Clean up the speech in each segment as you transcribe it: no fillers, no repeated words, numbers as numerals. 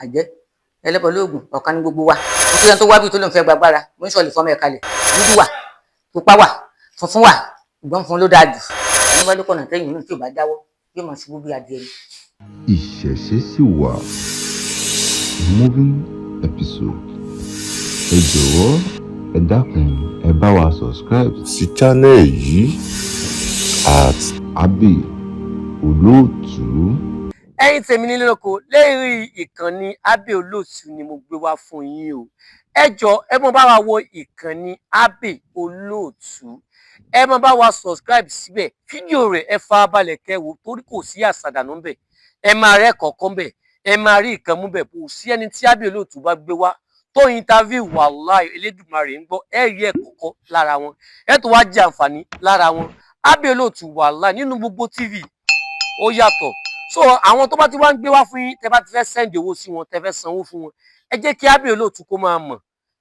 Àjẹ́, ẹlẹ́bọ lóògùn, ọ̀kan ní gbogbo wa. Nítorí ẹni tó wá bí tó lóun fẹ́ gbàgbára, mo ń sọ̀lì fọmọ ẹ̀ kalẹ̀. Dúdú wà, pupa wà, funfun wà, ìgbọ́n funfun ló dáa jù. Ẹni bá lókọ̀nà tẹ́yìn náà tí ò bá jáwọ́, yóò máa ṣubú bí adìẹ ni. Ìṣẹ̀ṣe sì wà. Moving episode. Ẹ jọ̀wọ́, ẹ dákun, ẹ bá wa subscribe sí channel yìí @AbeyOlóòtú. Ẹ̀yin tèmi nílé lóko, lórí ìkànnì Abbey Olóòtú ni mo gbé wá fún yín o. Ẹ jọ, ẹ mọ bá wa wo ìkànnì Abbey Olóòtú, ẹ mọ bá wa subscribe síbẹ̀. Fídíò rẹ̀, ẹ farabalẹ̀ kẹ́ wò, torí kò sí àṣàdànù ńbẹ̀. Ẹ máa rẹ́ kọ̀ọ̀kan bẹ̀, ẹ máa rí ìkan mú bẹ̀. Kò sí ẹni tí Abbey Olóòtú bá gbé wá tó interview, wàláì, Elédùmarè ń gbọ́, ẹ rí ẹ̀kọ́ kọ́ lára wọn, ẹ tó wá jẹ àǹfààní lára wọn. Abbey Olóòtú, wàláì, nínú gbogbo TV, ó yàtọ̀. So àwọn tó bá ti wá ń gbé wá fún yín, tẹ bá ti fẹ́ send owó sí wọn, tẹ fẹ́ sanwó fún wọn, ẹ jẹ́ kí Abbey Olóòtú kó máa mọ̀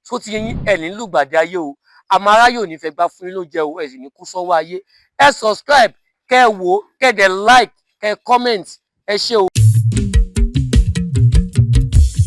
tó ti yẹ yín. Ẹ̀ ní lùgbàdì ayé o, àmọ́ aráyè ò ní fẹ́ gbá fún yín ló jẹ́ o. Ẹ sì ní kú sọ́wọ́ ayé. Ẹ subscribe, kẹ́ ẹ wò ó, kẹ́ ẹ dẹ̀ like, kẹ́ ẹ comment. Ẹ ṣé o.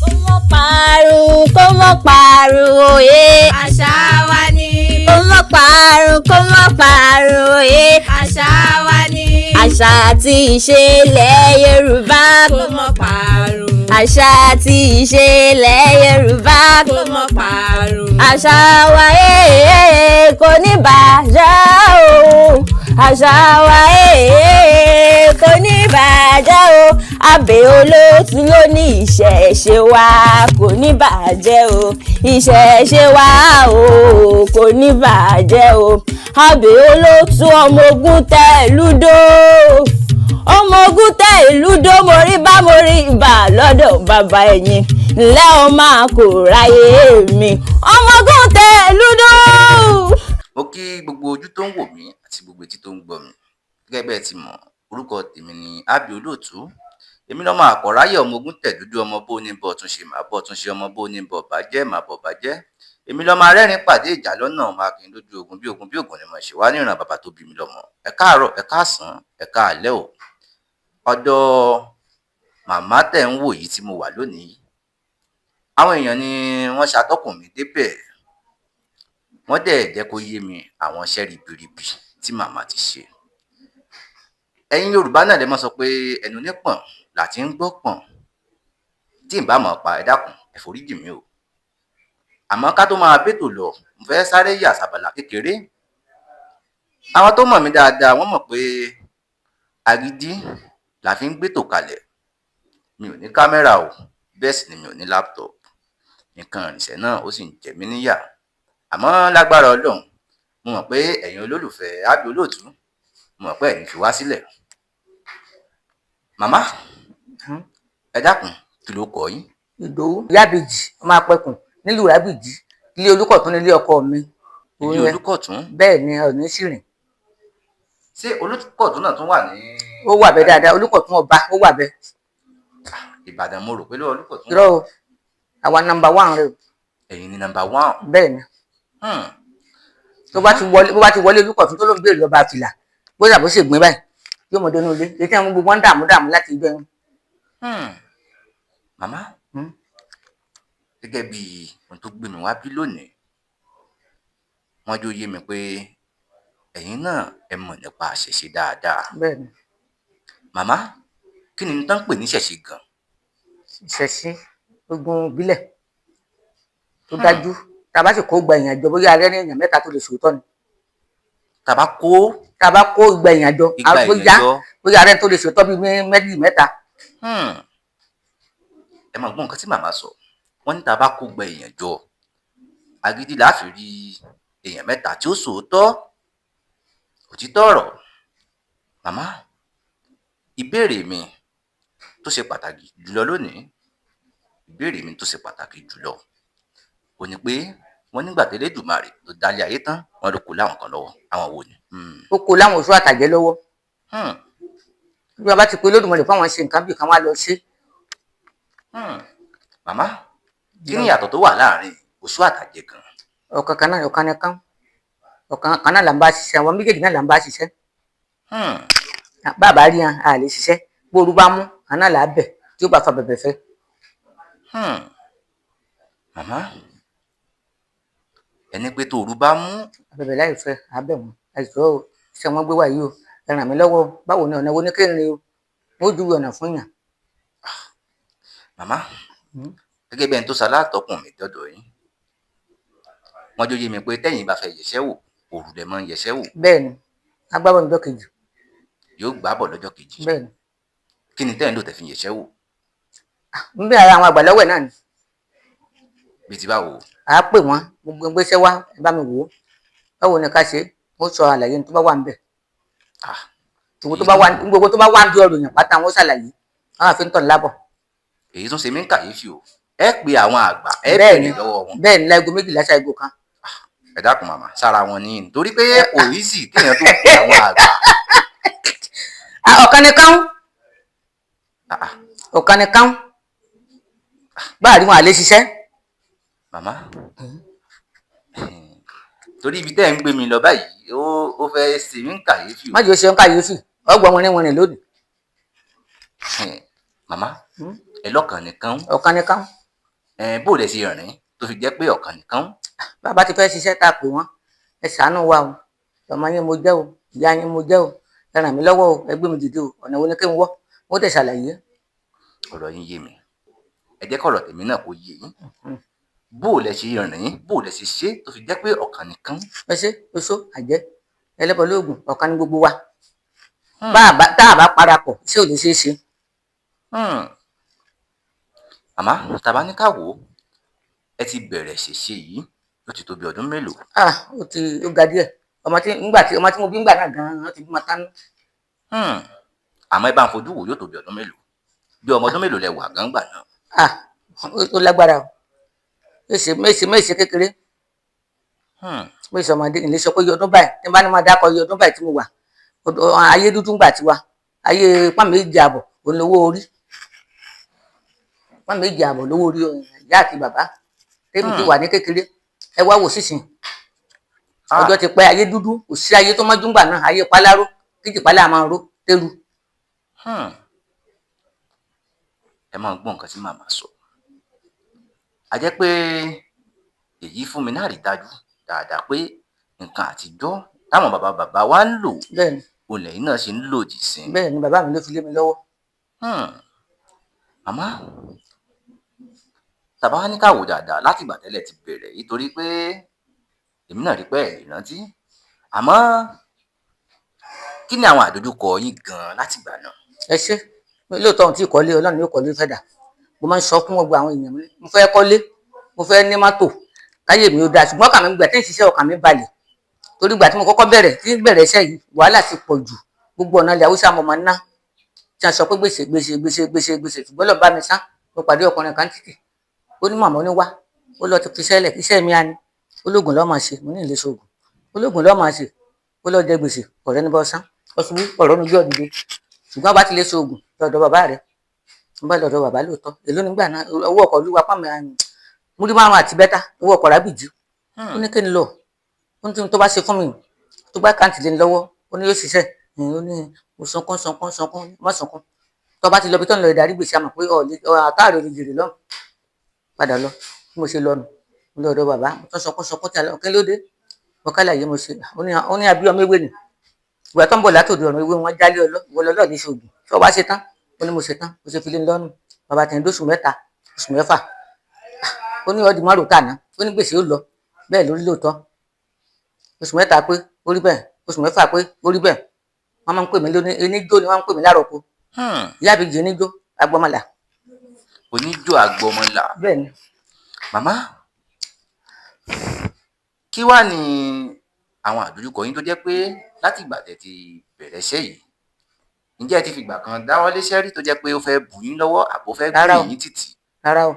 Kó mọ́ parun, kó mọ́ parun òye. Àṣà wa ni. Kó mọ́ parun, kó mọ́ parun òye. Àṣà wa ni. Àṣà àti ìṣe ilẹ̀ Yorùbá. Kó mọ́ parun. Àṣà àti ìṣe ilẹ̀ Yorùbá. Kó mọ́ parun. Àṣà wa ee kò ní bàjẹ́ o. Àṣà wa ee kò ní bàjẹ́ o. Abbey Olóòtú ló ní ìṣẹ̀ṣe wa kò ní bàjẹ́ o. Ìṣẹ̀ṣe wa o kò ní bàjẹ́ o. Abbey Olóòtú, ọmọ ogun tẹ̀ lúdó, ọmọ ogun tẹ ìlú dó. Mo rí bá, mo rí ibà lọ́dọ̀ bàbá ẹ̀yìn ńlẹ́ o, máa kò ráyè mi, ọmọ ogun tẹ ìlú dó. Mo kí gbogbo ojú tó ń wò mí àti gbogbo etí tó ń gbọ́ mi. Gẹ́gẹ́ bẹ́ẹ̀ ti mọ̀, orúkọ tèmi ni Abbey Olóòtú. Èmi lọ́mọ àkọ́ráyè, ọmọ ogun tẹ̀dúdú, ọmọ bó ní bọ̀ tún ṣe máa bọ̀ tún ṣe, ọmọ bó ní bọ̀ bàjẹ́ máa bọ̀ bàjẹ́. Èmi lọ́mọ arẹ́rìn pàdé ìjà lọ́nà, ọmọ akin lójú ogun, bí ogun bí ogun ni mo ṣe wá níran bàbá tó bí mi lọ́mọ. Ẹ káàárọ̀, ẹ káàsán, ẹ káalẹ́ o. Ọ̀dọ̀ màmá tẹ̀ ń wò yìí tí mo wà lónìí, àwọn èèyàn ni wọ́n ṣàtọ́kùn mi débẹ̀. Wọ́n dẹ̀ jẹ́ kó yé mi àwọn iṣẹ́ ribiribi tí màmá ti ṣe. Ẹ̀yin Yorùbá náà lè mọ́ sọ pé ẹnu nípọ̀n là ti ń gbọ́ pọ̀n. Tí n bá mọ̀ pa, ẹ dákun, ẹ foríjì mí o. Àmọ́ ká tó máa bẹ́tò lọ, mo fẹ́ sáré yà sàbàlà kékeré. Àwọn tó mọ̀ mí dáadáa, wọ́n mọ̀ pé agídí la fi ń gbétò kalẹ̀. Mi ò ní kámẹ́rà o, bẹ́ẹ̀ sì ni mi ò ní laptop. Nǹkan ìrìnsẹ̀ náà ó sì ń jẹ mí níyà. Àmọ́ lágbára Ọlọ́run, mo mọ̀ pé ẹ̀yin olólùfẹ́ Abbey Olóòtú, mo mọ̀ pé ẹ̀ ní fi wá sílẹ̀. Màmá, ẹ dákun, kí ló kọ yín? Ìdòwú Yábìjì, ọmọ apẹkùn nílùú Rábìjì. Ilé Olùkọ̀tún nílé ọkọ mi. Ilé Olùkọ̀tún? Bẹ́ẹ̀ ni, ọ̀ní sì rìn. Ṣé Olùkọ̀tún náà tún wà ní? Ó wà bẹ́ẹ̀ dáadáa, Olùkọ̀tún ọba ó wà bẹ́ẹ̀. Ìbàdàn mo rò pé lọ́wọ́ Olùkọ̀tún. Irọ́ o, àwa number one rẹ o. Ẹ̀yin ni number one? Bẹ́ẹ̀ ni. Tó bá ti wọlé, bó bá ti wọlé Olùkọ̀tún tó ló ń béèrè lọ́ba àfìlà, bóyá bó ṣe gbìn báyìí, yóò mọ̀ dénú ilé èyí tí àwọn gbogbo wọn ń dààmú dààmú láti ibẹ̀ wọn. Màmá, gẹ́gẹ́ bí ohun tó gbé mi wá bí lónìí, wọ́n jó yé mi pé ẹ̀yin náà, ẹ mọ̀ nípa ìṣẹ̀ṣe dáadáa. Bẹ́ẹ̀ ni. Màmá, kí ni tán ń pè ní ìṣẹ̀ṣe gan? Ìṣẹ̀ṣe, ogun ìbílẹ̀ tó dájú. Tá a bá sì kó gba èèyàn jọ, bóyá arẹ́ ní èèyàn mẹ́ta tó lè sòótọ́ ni. Tá a bá kó Tá a bá kó igba èèyàn jọ, igba èèyàn bóyá jọ, bóyá arẹ́ tó lè sòótọ́ bíi méjì, mẹ́ta. Ẹ máa gbọ́ nǹkan tí màmá sọ. Wọ́n ní tá a bá kó gba èèyàn jọ, agídí la fi rí èèyàn mẹ́ta tí ó sòótọ́ òtítọ́ ọ̀rọ̀. Màmá, ìbéèrè mi tó ṣe pàtàkì jùlọ lónìí, ìbéèrè mi tó ṣe pàtàkì jùlọ ò ní pé wọ́n nígbà tí Elédùmarè tó dálé ayé tán, wọ́n ló kó láwọn kan lọ́wọ́. Àwọn wo ni? Ó kó láwọn oṣù àtàjẹ́ lọ́wọ́. Bí wọ́n bá ti pe Olódùmarè fún àwọn ṣe nǹkan bí kan, wá lọ ṣe. Màmá, kí ni ìyàtọ̀ tó wà láàrin oṣó àtàjẹ́ gan? Ọ̀kan kan náà, ọ̀kan nìkan, ọ̀kan kan náà là ń bá ṣiṣẹ́. Àwọn méjèèjì náà là ń bá ṣiṣẹ́. Bàbá rí hàn, a lè ṣiṣẹ́. Bóoru bá mú àná là á bẹ̀ tí ó bá fa bẹ̀bẹ̀ fẹ́. Hmm. Màmá, ẹni pé tóoru bá mú, Abẹ̀bẹ̀ láì fẹ́ abẹ́ wọn, àìsàn o, iṣẹ́ wọn gbé wá yìí o, ẹ ràn mí lọ́wọ́ o, báwo ni ọ̀nà wo ní kéèrè o, wọ́n ó júwe ọ̀nà fún yàn. Màmá, gẹ́gẹ́ bí ẹni tó ṣalátọkùn mi dọ́dọ̀ yín, wọ́n jó yé mi pé tẹ́yìn bá fẹ́ yẹ̀ṣẹ́ wò, òru lẹ máa ń yẹ̀ṣẹ́ wò. Bẹ́ẹ̀ ni, agbábọ̀ níjọ́ kejì. Yóò gbábọ̀ lọ́jọ́ kejì. Bẹ́ẹ̀ ni. Kí ni tẹ́yìn lò tẹ́ fi yẹ̀ṣẹ́ wò? Ń bí ara àwọn àgbà lọ́wọ́ ẹ̀ náà ni. Bíi ti báwo? À á pè wọ́n, gbogbo gbéṣẹ́ wá, ẹ bá mi wò ó, báwo ni ká ṣe, ó sọ àlàyé tó bá wà níbẹ̀. Gbogbo tó bá wà, gbogbo tó bá wà níbi ọ̀rọ̀ yẹn pátá wọn ó ṣàlàyé, àwọn àfi ń tọ̀ lábọ̀. Èyí tún ṣe mí ń kàyéfì o. Ẹ pe àwọn àgbà, ẹ béèrè lọ́wọ́ wọn. Bẹ́ẹ̀ ni, láago 12 ṣaago 1. Ẹ dákun màmá, sára wọn ní nítorí pé kò easy kéèyàn tó pe àwọn àgbà. Ọ̀kan ni káún. Ọ̀kan ni káún. Báà rí wọn àlè ṣiṣẹ́. Màmá, torí ibi tẹ́ ẹ̀ ń gbé mi lọ báyìí, ó fẹ́ ṣe mí ń kàyéfì o. Má jẹ́ ó ṣe ń kàyéfì, ọgbọ̀n wọnrin wọnrin lónìí. Màmá, ẹ lọ́kàn nìkan. Ọ̀kan nìkan. Bó lẹ ṣe rìn tó fi jẹ́ pé ọ̀kan nìkan. Bàbá ti fẹ́ ṣiṣẹ́ tá a pè wọ́n, ẹ ṣàánú wa o, ọmọ yín mo jẹ́ o, ìyá yín mo jẹ́ o, ẹ ràn mí lọ́wọ́ o, ẹ gbé mi dìde o, ọ̀nà wo ni kí n wọ́, wọ́n tẹ̀ ṣàlàyé. Ọ̀rọ̀ yín yé mi, ẹ jẹ́ kọ̀rọ̀ tèmi náà kó yé yín. Bó lẹ ṣe rìn, bó lẹ ṣe ṣe tó fi jẹ́ pé ọ̀kan nìkan. Ẹ ṣe oṣó àjẹ́ ẹlẹ́bọ lóògùn, ọ̀kan ní gbogbo wa. Tá a bá parapọ̀, ṣé ò lè ṣeé ṣe? Màmá, tàbá ní ká wò ó, ẹ ti bẹ̀rẹ̀ ṣèṣe yìí, ó ti tó bí ọdún mélòó? Ó ti ó ga díẹ̀. Ọmọ tí ńgbà tí ọmọ tí mo bí ńgbà náà gan-an, ó ti bímọ tán. Àmọ́ ẹ bá ń fojú wò, yóò tó bí ọdún mélòó? Bí ọmọ ọdún mélòó lẹ wà gan gbà náà? Ó lágbára o. Méṣe méṣe méṣe kékeré. Méṣe ọmọdé, ìlé sọ pé iye ọdún báyìí, tí n bá ní máa dákọ iye ọdún báyìí tí mo wà. Ayé dúdú ńgbà tiwa. Ayé pọ́n méjì àbọ̀ òun lówó orí. Pọ́n méjì àbọ̀ lówó orí ìyá àti bàbá. Tèmi ti wà ní kékeré. Ẹ wá wò sísìn. Ọjọ́ ti pẹ́, ayé dúdú, kò sí ayé tó mọ́jú ńgbà náà, ayé paláró, kíjì pálá máa ró, téru. Ẹ máa gbọ́ nǹkan tí màmá sọ. A jẹ́ pé èyí fún mi náà rí dájú dáadáa pé nǹkan àtijọ́ táwọn bàbá bàbá wa ń lò, òun lẹ́yìn náà ṣe ń lò dì sí. Bẹ́ẹ̀ ni, bàbá mi ló fi lé mi lọ́wọ́. Màmá, tàbá wá ní ká wò dáadáa láti ìgbà tẹ́lẹ̀ ti bẹ̀rẹ̀ yìí, torí pé èmi náà rí pé ẹ̀ lè rántí. Àmọ́ kí ni àwọn àdojúkọ yín gan-an láti ìgbà náà? Ẹ ṣé, lóòótọ́ ohun tí ìkọ́lé Ọlọ́run yóò kọ́lé fẹ́ dà. Mo máa ń sọ fún gbogbo àwọn èèyàn mi, mo fẹ́ kọ́lé, mo fẹ́ ní mọ́tò, káyé mi ó dáa, ṣùgbọ́n ọkàn mi gbà tí ń ṣiṣẹ́ ọkàn mi balẹ̀. Torí ìgbà tí mo kọ́kọ́ bẹ̀rẹ̀, tí ń bẹ̀rẹ̀ iṣẹ́ yìí, wàhálà ti pọ̀ jù. Gbogbo ọ̀nà ilẹ̀ Haúsá mo máa ń ná. Tí a sọ pé gbèsè, gbèsè, gbèsè, gbèsè, gbèsè, ṣùgbọ́n lọ bá mi sá, mo pàdé ọkùnrin kan títì. Ó ní màmá ó ní wá, ó lọ ti fi iṣẹ́ lẹ̀, iṣẹ́ mi á ní. Ológun ló máa ṣe, mo ní ìlé ṣoògùn. Ológun ló máa ṣe, ó lọ jẹ gbèsè, ọ̀rẹ́ ní bá sán, ó ṣubú, ọ̀rọ̀ ní ojú ọ̀dìdẹ. Ṣùgbọ́n bá ti lè ṣoògùn lọ́dọ̀ bàbá rẹ̀, mo bá lọ́dọ̀ bàbá lóòótọ́. Èló nígbà náà, owó ọkọ̀ olúwa pọ́n mi, múrí márùn-ún àti bẹ́tà, owó ọkọ̀ rábìjì. Ó ní kí n lọ, ó ní tó bá ṣe fún mi, tó bá kàǹtì lé mi lọ́wọ́, ó ní yóò ṣiṣẹ́. Ó ní mo sunkún, sunkún, sunkún, má sunkún. Tó bá ti lọ ibi tó ń lọ ìdarí gbèsè, a mọ̀ pé àtàrí ò lè jèrè lọ́hùn. Padà lọ, bí mo ṣe lọ nù, mo lọ ọ̀dọ̀ bàbá, mo tún sunkún, sunkún tí a lọ, kí ló dé? Mo kálàyé mo ṣe, ó ní abí ọmọ ewé ni. Ìgbà tó ń bọ̀ látòdì ọ̀run ewé wọn jálé ọlọ́, ìwọ lọ lọ́ọ̀dẹ ṣoògùn. Ṣé o wá ṣe tán? Ó ní mo ṣe tán, mo ṣe fi lé lọ́nù. Bàbá tẹ̀ ń dóṣù mẹ́ta, oṣù mẹ́fà. Ó ní ọdún márùn-ún tàná, ó ní gbèsè ó lọ. Bẹ́ẹ̀ lórí lóòótọ́. Oṣù mẹ́ta pé ó rí bẹ́ẹ̀, oṣù mẹ́fà pé ó rí bẹ́ẹ̀. Wọ́n máa ń pè mí lóní oníjó ni wọ́n ń pè mí lárọ̀kọ. Ìyá àbíjì oníjó agbọmọlà. Oníjó agbọmọlà. Bẹ́ẹ̀ ni. Màmá, kí wá ni àwọn àdojúkọ yín tó jẹ́ pé láti ìgbà tẹ́ ti bẹ̀rẹ̀ iṣẹ́ yìí, ǹjẹ́ ẹ ti fìgbà kan dáwọ́ léṣẹ́ rí tó jẹ́ pé ó fẹ́ bù yín lọ́wọ́ àbó fẹ́ gbé yín títì? Rárá o,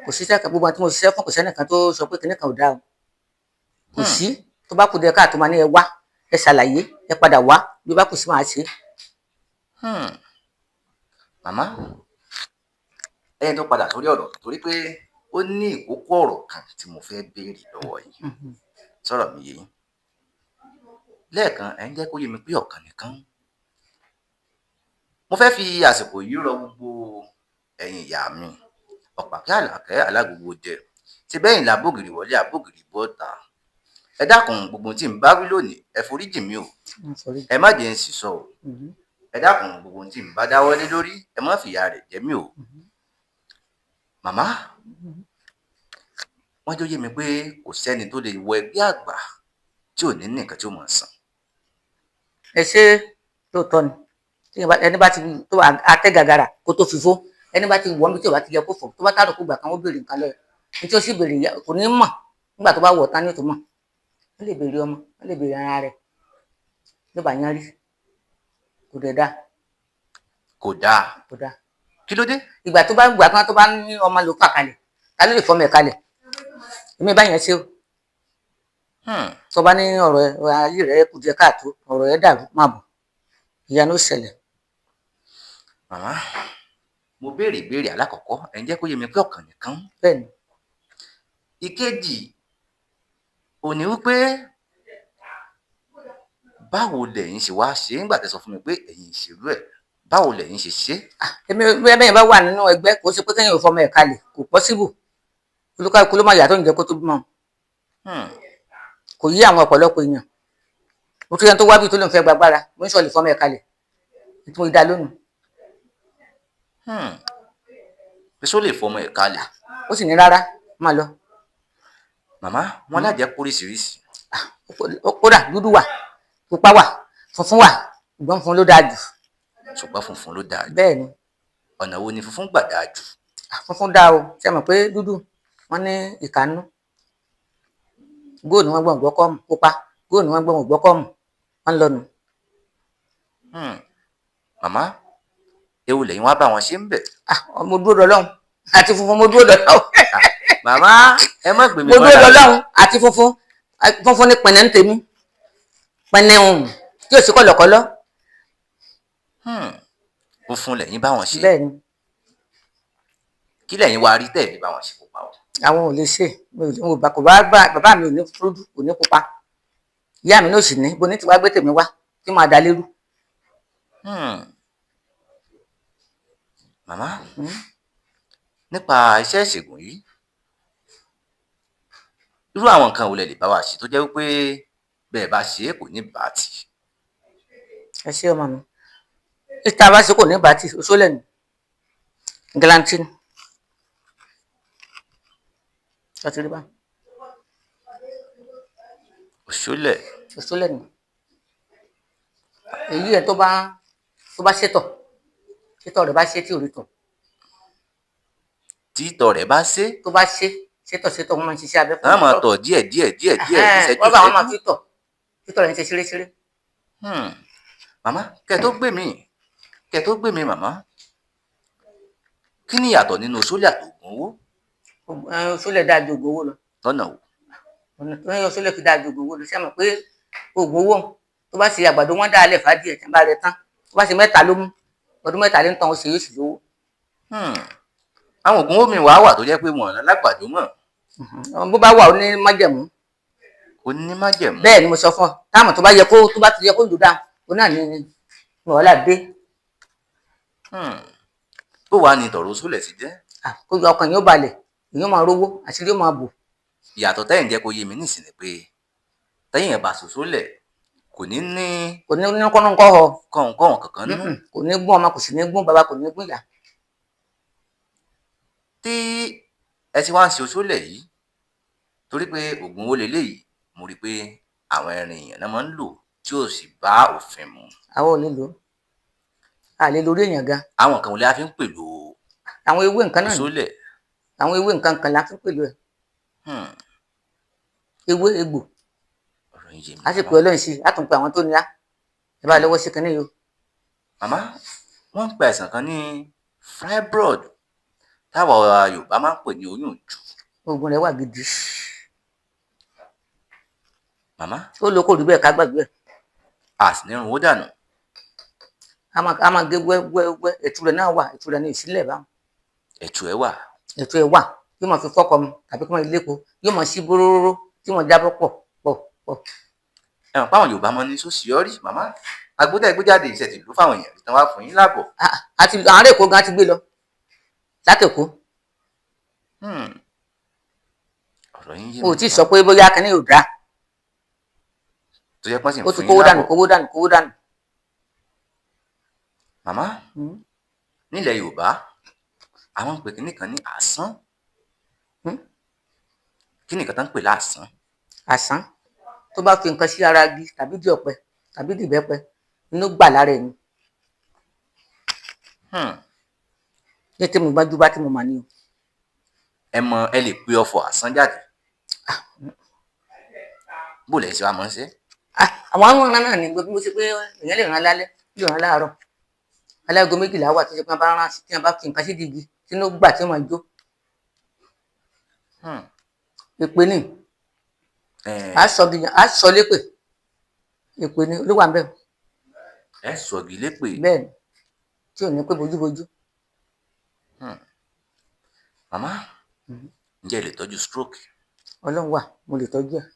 kò sí iṣẹ́ kan, gbogbo àwọn tí mo ṣiṣẹ́ fún kò sẹ́nìkan tó sọ pé kinní kan ò dáa o. Kò sí, tó bá kù díẹ̀ káàtó máa ní ẹ wá, ẹ ṣàlàyé, ẹ padà wá, bí ó bá kù sí máa ṣe. Màmá, ẹni tó padà sórí ọ̀rọ̀ torí pé ó ní ìkókó ọ̀rọ̀ kan tí mo fẹ́ béèrè lọ́wọ́ yín. Sọ̀rọ̀ mi yé yín. Lẹ́ẹ̀kan ẹ̀ ń jẹ́ kó yé mi pé ọ̀kan nìkan. Mo fẹ́ fi àsìkò yìí rọ gbogbo ẹ̀yin ìyá mi, Ọ̀pàkẹ́ Àlàkẹ́ Alágogo Idẹ, ṣe bẹ́yìn làbògìrì wọlé àbògìrì bọ́ta. Ẹ dákun, gbogbo tí ń bá wí lónìí, ẹ foríjì mí o, ẹ má jẹ́ ń sì sọ o. Ẹ dákun, gbogbo tí ń bá dáwọ́lé lórí, ẹ má fìyà rẹ̀ jẹ mí o. Màmá, wọ́n jọ yé mi pé kò sẹ́ni tó lè wọ ẹgbẹ́ àgbà tí ò ní ní nǹkan tí ó máa san. Ẹ ṣe lóòótọ́ ni. Ẹni bá ti tó atẹ́ gàgàrà kó tó fìfó, ẹni bá ti wọ̀ níbi tí ò bá ti yẹ kó fọ̀, tó bá tàrò kó gbà kan, ó béèrè nǹkan lọ́yẹ̀ ní tí ó sì béèrè kò ní mọ̀. Nígbà tó bá wọ̀ tán ní ó tó mọ̀. Ó lè béèrè ọmọ, ó lè béèrè ara rẹ̀ ló bá yán rí. Kò dẹ̀ dáa. Kò dáa? Kò dáa. Kí ló dé? Ìgbà tó bá gbà kan tó bá ní ọmọ ló fà kalẹ̀, ta ló lè fọmọ ẹ̀ kalẹ̀? Èmi bá yẹn ṣe o. Tó bá ní ọ̀rọ̀ ẹ, ayé rẹ̀ kù díẹ̀ káàtó, ọ̀rọ̀ ẹ dàrú, má bọ̀, ìyanu ó ṣẹlẹ̀. Màmá, mo béèrè ìbéèrè alákọ̀ọ́kọ́, ẹ̀ ń jẹ́ kó yé mi pé ọ̀kan nìkan. Bẹ́ẹ̀ ni. Ìkejì ò ní wípé báwo lẹ̀yin ṣe wá ṣe é nígbà tẹ́ sọ fún mi pé ẹ̀yin ìṣèlú ẹ̀, báwo lẹ̀yin ṣe ṣe é? Èmi bẹ́ẹ̀ bá wà nínú ẹgbẹ́, kò ṣe pé kéèyàn ò fọmọ ẹ̀ kalẹ̀, kò possible. Olúkálùkù ló máa yàtọ̀ ń jẹ́ kó tó bímọ. Kò yí àwọn ọ̀pọ̀lọpọ̀ èèyàn. Mo tún yẹn tó wá bí tó lóun fẹ́ gbàgbára, mo ń sọ̀lì fọmọ ẹ̀ kalẹ̀ tí mo dá lónìí. Pé só lè fọmọ ẹ̀ kalẹ̀? Ó sì ní rárá, máa lọ. Màmá, wọn lájẹ́ póríṣiríṣi. Kódà dúdú wà, pupa wà, funfun wà, ṣùgbọ́n funfun ló dáa jù. Ṣùgbọ́n funfun ló dáa jù? Bẹ́ẹ̀ ni. Ọ̀nà wo ni funfun gbà dáa jù? Funfun dáa o. Ṣe mọ̀ pé dúdú wọ́n ní ìkànnú góòlù, wọ́n gbọ́n gbọ́kọ́mù, pupa góòlù, wọ́n gbọ́n gbọ́kọ́mù, wọ́n lọ́nu. Màmá, ewu lẹ́yìn wá bá wọn ṣe ń bẹ̀. Mo dúró dọlọ́hun àti funfun, mo dúró dọlọ́hun. Màmá, ẹ má gbé mi Mo dúró mọ́ra. dọlọ́hun àti funfun. Funfun ní pẹ̀nẹ́ ń tèmi, pẹ̀nẹ́ ń tí ò sí kọ̀lọ̀kọ̀lọ̀. Funfun lẹ́yìn bá wọn ṣe? Bẹ́ẹ̀ ni. Kí lẹ́yìn wá rí tẹ̀lé bá wọn ṣe pupa o? Àwọn ò lè ṣe. Mi ò mo bá kò bá bàbá mi ò ní fúrúdú, kò ní pupa, ìyá mi náà sì ní bo ní tiwa gbé tèmi wá tí màá da lérú. Màmá, nípa iṣẹ́ ìṣègùn yìí, irú àwọn nǹkan wo lẹ lè bá wa ṣe tó jẹ́ wípé bẹ́ẹ̀ bá ṣe é kò ní bàtì? Ẹ ṣé, ọmọ mi. Ìta bá ṣe kò ní bàtì, oṣó lẹ́nu galantine ọtí rí bá. Òṣòlẹ̀? Oṣó lẹ́nu. Èyí ẹ tó bá ṣètọ̀, ṣètọ̀ rẹ̀ bá ṣe tí ò rí tọ̀. Tí ìtọ̀ rẹ̀ bá ṣe? Tó bá ṣe ṣètọ̀ ṣètọ̀, wọ́n máa ń ṣiṣẹ́ abẹ fún Wọ́n máa tọ̀ díẹ̀ díẹ̀ díẹ̀ díẹ̀, ìṣẹ́jú wọ́n bá wọn máa ìṣẹ́jú. fi tọ̀, títọ̀ rẹ̀ ń ṣe ṣeréṣeré. Màmá, kẹ́ tó gbé mi, màmá, kí ni ìyàtọ̀ nínú òṣòlẹ̀ àti ògùn owó? Oṣó lẹ̀ dáa ju oògùn owó lọ. Lọ́nà wo? Ọ̀nà tó ń oṣó lẹ̀ fi dáa ju oògùn owó lọ, ṣé mọ̀ pé oògùn owó, tó bá ṣe àgbàdo wọn dá alẹ̀ fàdíẹ̀ tí wọ́n bá rẹ tán, tó bá ṣe mẹ́ta ló mú, ọdún 3 ló ń tán, ó ṣe yóò sì lówó. Àwọn ògùn owó mi wàá wà tó jẹ́ pé wọn lágbàdo mọ́. Bó bá wà, ó ní májẹ̀mú. Ó ní májẹ̀mú. Bẹ́ẹ̀ ni mo sọ fún ọ. Táàmù tó bá yẹ kó tó bá ti yẹ kó lò dáa, ó náà ní wàhálà dé. Bó wàá ní tọ̀rọ̀ oṣòlẹ̀ ti jẹ́? Kó ọkàn yóò balẹ̀, èèyàn máa rówó, àṣírí yóò máa bò. Ìyàtọ̀ tẹ́yìn jẹ́ kó yé mi nísìnyí pé tẹ́yìn ẹ̀ bá ṣòṣòlẹ̀ kò ní ní Kò ní ní kọ́nùkọ́ họ. Kọ̀ǹkọ̀ǹ kankan nínú. Kò ní gún ọmọ, kò sì ní gún bàbá, kò ní gún ìyá. Tí ẹ ti wá ń ṣe oṣòlẹ̀ yìí, torí pé oògùn owó leléyìí, mo rí i pé àwọn ẹran èèyàn náà máa ń lò tí ò sì bá òfin mu. Àwọn ò lè lò ó, a lè lórí èèyàn gan. Àwọn kan wọlé a fi ń pèlò? Àwọn ewé nǹkan náà ni. Oṣòlẹ̀. Àwọn ewé nǹkan kan la fi ń pèlò ẹ̀. Ewé egbò. Ọ̀rọ̀ yìí yé mi. A sì pè Ọlọ́run sí i, a tún pe àwọn tó ní á ẹ bá lọ́wọ́ sí kinní yìí o. Màmá, wọ́n ń pe àìsàn kan ní fibroid táwa Yorùbá máa ń pè ní oyún ìju. Oògùn rẹ̀ wà gidi. Màmá. Ó lo kó rí bẹ́ẹ̀, ká gbàgbé ẹ̀. A sì ní irun ó dànù. A máa gé wẹ́wẹ́wẹ́. Ètù rẹ̀ náà wà, ètù rẹ̀ ní ìsílẹ̀ báwọn. Ẹ̀tù ẹ̀ wà? Ètù ẹ̀ wà. Yóò máa fi fọ́kọ mu tàbí kó máa lépo, yóò máa sí bóróró tí wọ́n jábọ́ pọ̀ pọ̀ pọ̀. Ẹ mọ̀ páwọn Yorùbá máa ní sósì ọrí. Màmá, agbódà ìgbéjáde iṣẹ́ ti lù fáwọn èèyàn tí wọ́n á fún yín lábọ̀? Àti àwọn ará Èkó gan ti gbé lọ láti Èkó. Ọ̀rọ̀ yín yé O mi tí ì màmá. Sọ pé bóyá kínní ò dáa. Tó jẹ́ pọ́n sì ń Ó ti fún yín kówó dànù, lábọ̀. kówó dànù, kówó dànù. Màmá, nílẹ̀ Yorùbá, àwọn ń pè kinní kan ní àsán. Kí ni nǹkan tó ń pè láàsán? Àsán, tó bá fi nǹkan sí ara igi tàbí di ọ̀pẹ tàbí di ìbẹ́pẹ, inú gbà lára ẹ̀ ni. Ní tí mo gbájú bá tí mo mà ní o. Ẹ mọ, ẹ lè pe ọfọ̀ àsán jáde? Bó lẹ̀ ṣe wá mọ̀ ń ṣe? Ah, àwọn ọ̀ràn náà ni gbogbo mo ṣe pé èèyàn lè ràn lálẹ́, lè ràn láàárọ̀. Alágo 12 wà tó ṣe pé wọ́n bá rán, tí wọ́n bá fi nǹkan sí igi, tí inú gbà tí wọ́n jó. Èpè ni. À sọ bí à sọ lépè, èpè ni ló wà ń bẹ̀. Ẹ sọ̀gì lépè? Bẹ́ẹ̀ ni, tí ò ní pé bójúbójú. Màmá, ǹjẹ́ ẹ lè tọ́jú stroke? Ọlọ́run wà, mo lè tọ́jú ẹ̀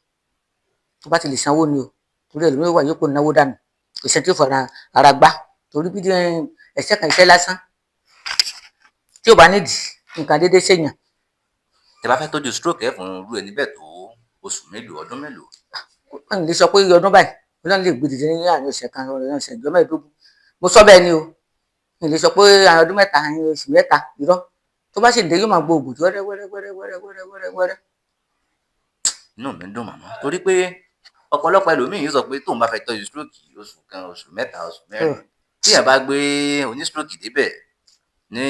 tó bá ti lè sanwó ni o, torí ẹlòmíràn wà yóò kó náwó dànù, kò sẹ́ni tí ó fara ara gbá, torí bí ẹsẹ̀ kan, iṣẹ́ lásán tí ò bá nídìí nǹkan déédéé ṣèyàn. Tẹ́ bá fẹ́ tọ́jú stroke, ẹ fún irú ẹni bẹ́ẹ̀ tó oṣù mélòó, ọdún mélòó? Wọ́n lè sọ pé iye ọdún báyìí. Ọlọ́run lè gbé dìde ní àárín ọ̀sẹ̀ kan, ọ̀sẹ̀ ìjọ 15, mo sọ bẹ́ẹ̀ ni o. Mi lè sọ pé àárín ọdún 3, àárín oṣù 3, irọ́. Tó bá sì dé, yóò máa gbọ́ òògùn wẹ́rẹ́ wẹ́rẹ́ wẹ́rẹ́ wẹ́rẹ́ wẹ́rẹ́ wẹ́rẹ́ wẹ́rẹ́. Inú mi dùn, màmá, torí pé ọ̀pọ̀lọpọ̀ ẹlòmíì yóò sọ pé tóun bá fẹ́ tọ́jú stroke, oṣù 1, oṣù 3, oṣù 4. Tíyàn bá gbé oní stroke débẹ̀, ní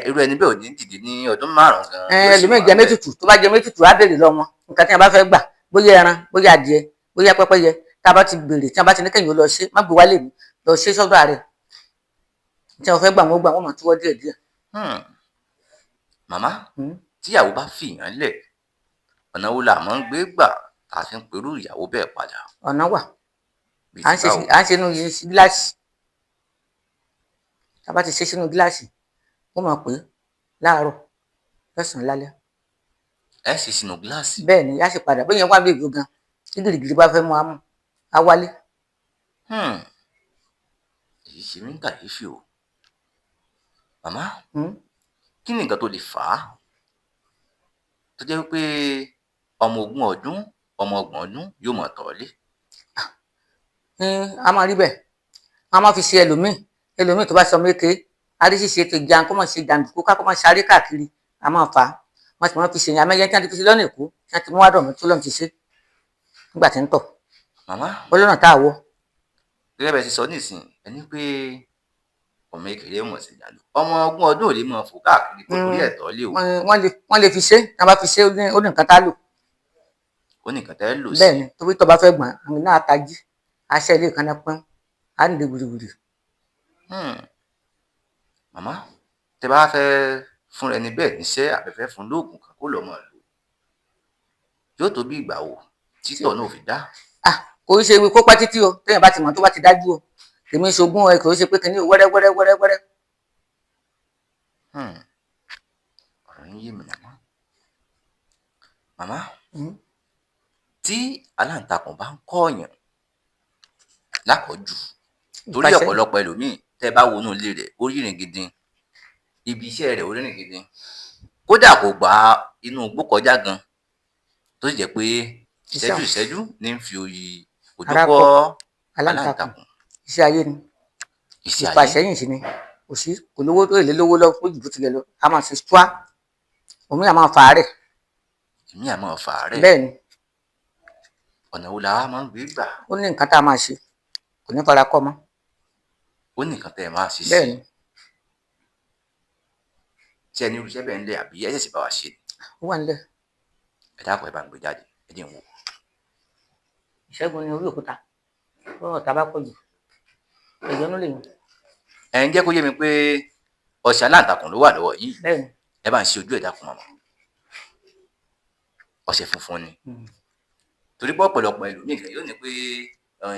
irú ẹni bẹ́ẹ̀ ò ní dìde ní ọdún 5 gan. Ẹ Yóò sì ẹlòmíì wà jẹ ńbẹ̀. méjìtù, tó bá jẹ méjìtù, á béèrè lọ wọn nǹkan tí wọn bá fẹ́ gbà, bóyá ẹran, bóyá adìẹ, bóyá pẹ́pẹ́yẹ. Tá a bá ti béèrè, tí wọn bá ti ní kẹ́yìn ó lọ ṣe, má gbé wálé mi, lọ ṣe sọ́dọ̀ ààrẹ tí wọn fẹ́ gbà, wọn gbà, wọn máa túwọ́ díẹ̀ díẹ̀. Màmá, tíyàwó bá fìyàn lẹ̀, ọ̀nà wo la máa ń gbé gbà tá a fi ń perú ìyàwó bẹ́ẹ̀ padà? Ọ̀nà wà. Bíi À ń ti ṣe báwo? À ń ṣe inú gíláàsì. Tá a bá ti ṣe sínú gíláàsì, wọ́n máa pè é láàárọ̀, lọ́sàn-án, lálẹ́. Ẹ ṣe sínú gíláàsì? Bẹ́ẹ̀ ni, á sì padà. Bóyá wà bí ègbò gan tí gìrìgìrì bá fẹ́ mú amú, á wálé. Èyí ṣe mí ní kàyéfì o, màmá. Kí ni nǹkan tó lè fà á tó jẹ́ wípé ọmọ 20 ọdún, ọmọ 30 ọdún yóò máa tọ̀ ọ́ lé? A máa rí bẹ́ẹ̀, wọ́n á máa fi ṣe ẹlòmíì. Ẹlòmíì tó bá sọ méke aríṣiṣe tó jẹun, kó máa ṣe jàǹdùkú ká, kó máa sáré káàkiri, a máa fà á. Wọ́n sì máa fi ṣe yẹn. Amẹ́yẹ tí wọ́n ti fi ṣe lọ́nà Èkó, tí wọ́n ti mú wádọ̀ mi tó lọ́n ti ṣe nígbà tí ń tọ̀. Màmá, ó lọ́nà tá a wọ. Gẹ́gẹ́ bẹ́ẹ̀ ṣe sọ nísìnyí, ẹni pé ọmọ kékeré mọ̀ sí jàǹdùkú, ọmọ 20 ọdún ò lè máa fò káàkiri kó torí ẹ̀ tọ́ lé o. Wọ́n lè fi ṣe. Tí wọ́n bá fi ṣe, ó ní nǹkan tá a lò. Ó ní nǹkan tẹ́ lò sí. Bẹ́ẹ̀ ni, torí tó bá fẹ́ gbọ̀n, àmì náà tají, aṣẹ́ ilé ìkànnì pọ́n á ń de gbùdùgbùdù. Màmá, tẹ́ bá fẹ́ fún ẹni bẹ́ẹ̀ níṣẹ́, àbẹ̀fẹ́ fún lóògùn kan kó lọ́ọ́ máa lò, yóò tó bí ìgbà wo títọ̀ náà ò fi dá? Ah, kò í ṣe kó pẹ́ títí o. Téèyàn bá ti mọ̀, tó bá ti dájú o, tèmi ṣogún ẹ, kò í ṣe pé kìíní wẹ́rẹ́ wẹ́rẹ́ wẹ́rẹ́ wẹ́rẹ́. Ọ̀rọ̀ yín yé mi, màmá. Màmá, tí aláǹtakùn bá ń kọ́ọ̀yàn lákọ̀ọ́jù, torí Ìpàṣẹ. ọ̀pọ̀lọpọ̀ ẹlòmíì, tẹ́ bá wọnú ilé rẹ̀, ó rírin gidi, ibi iṣẹ́ rẹ̀, ó rírin gidi, kódà kò gba inú igbó kọjá gan, tó sì jẹ́ pé ìṣẹ́jú ìṣẹ́jú ní ń fi òyì ojú Ara kọ́ kọ aláǹtakùn. Aláǹtakùn. Iṣẹ́ ayé ni. Iṣẹ́ ayé. Ìfàsẹ́yìn sí ni. Kò sí, kò lówó tó èlé lówó lọ fún ìdìbò tilẹ̀ lọ, a máa ṣe ṣúá, omi a máa fà á rẹ̀. Èmi àmọ́ fà á rẹ̀. Bẹ́ẹ̀ ni. Ọ̀nà wo la wá máa ń gbé gbà? Ó ní nǹkan tá a máa ṣe, kò ní fara kọ́ mọ́. Ó ní nǹkan tẹ́ ẹ máa ṣe sí? Bẹ́ẹ̀ ni. Tí ẹ ní irú iṣẹ́ bẹ́ẹ̀ ńlẹ̀, àbí ẹ ṣẹ̀ṣẹ̀ bá wa ṣe? Ó wà nílẹ̀. Ẹ dákun, ẹ bá ń gbé jáde, ẹ jẹ́ n wò. Ìṣẹ́gun ni orí òkúta bọ́rọ̀ tá a bá pọ̀ jù, ẹ̀yọ́nú lè yàn. Ẹ ń jẹ́ kó yé mi pé ọṣẹ aláǹtakùn ló wà lọ́wọ́ yìí? Bẹ́ẹ̀ ni. Ẹ bá ń ṣe ojú ẹ̀, dákun, màmá. Ọṣẹ funfun ni. Torí pé ọ̀pọ̀lọpọ̀ ẹlòmíì gan yóò ní pé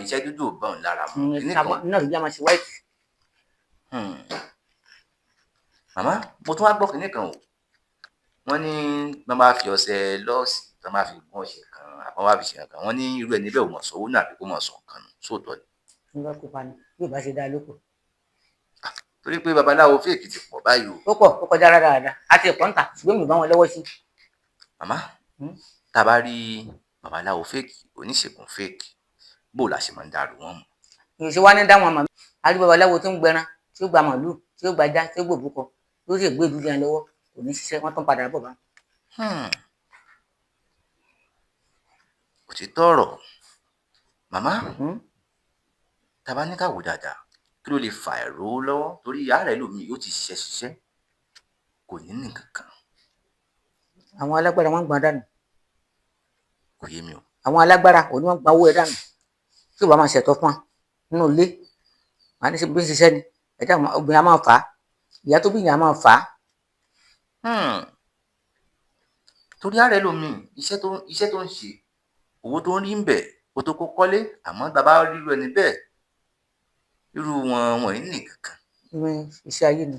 iṣẹ́ dúdú ò bá òun lára mu. Kíní kan. Náà ló jẹ́ máa ṣe white. Màmá, mo tún wá gbọ́ kinní kan o. Wọ́n ní wọ́n bá fi ọṣẹ lọ́ọ̀sì, wọ́n bá fi gún ọṣẹ kan, àbọ̀ wá fi ṣe nǹkan, wọ́n ní irú ẹni bẹ́ẹ̀ ò mọ̀ sọ́wọ́ náà, àbí kó mọ̀ sọ nǹkan nù. Sóòótọ́ ni? Nígbà kó pa ni bí ò bá ṣe dáa lóko. Torí pé babaláwo fake ti pọ̀ báyìí o. Ó pọ̀, ó kọjá rárá dáadáa àti ẹ̀kọ́ ń tà, ṣùgbọ́n mi ò bá wọn lọ́wọ́ sí. Màmá, tá a bá rí babaláwo fake, oníṣègùn fake, bó la ṣe máa ń dàrú wọn mọ̀? Èyí ṣe wá ní dáwọn màmá. A rí babaláwo tó ń gbẹran, tí ó gba màlúù, tí ó gbajá, tí ó gbòbúkọ, yóò sì gbé ìlú yẹn lọ́wọ́, kò ní ṣiṣẹ́, wọ́n tún padà bọ̀ bá. Òtítọ́ ọ̀rọ̀. Màmá, tá a bá ní ká wò dáadáa, kí ló lè fa àìrówó lọ́wọ́? Torí àárẹ̀ lòmíì yóò ti ṣiṣẹ́ ṣiṣẹ́, kò ní ní nǹkan kan. Àwọn alágbára wọn ń gbọn dànù. Kò yé mi o. Àwọn alágbára òní wọn gba owó ẹ dànù. Tí ò bá máa ṣẹ̀tọ́ fún wa nínú ilé, màá ní ṣe bí ń ṣiṣẹ́ ni. Ẹ̀dá obìnrin á máa fà á, ìyá tó bí ìyá á máa fà á. Torí àárẹ̀ lòmíì, iṣẹ́ tó ń ṣe, owó tó ń rí ń bẹ̀, kó tó kó kọ́lé, àmọ́ bàbá rírú ẹni bẹ́ẹ̀, irú wọn wọ̀nyí ní nǹkan kan. Ní iṣẹ́ ayé ni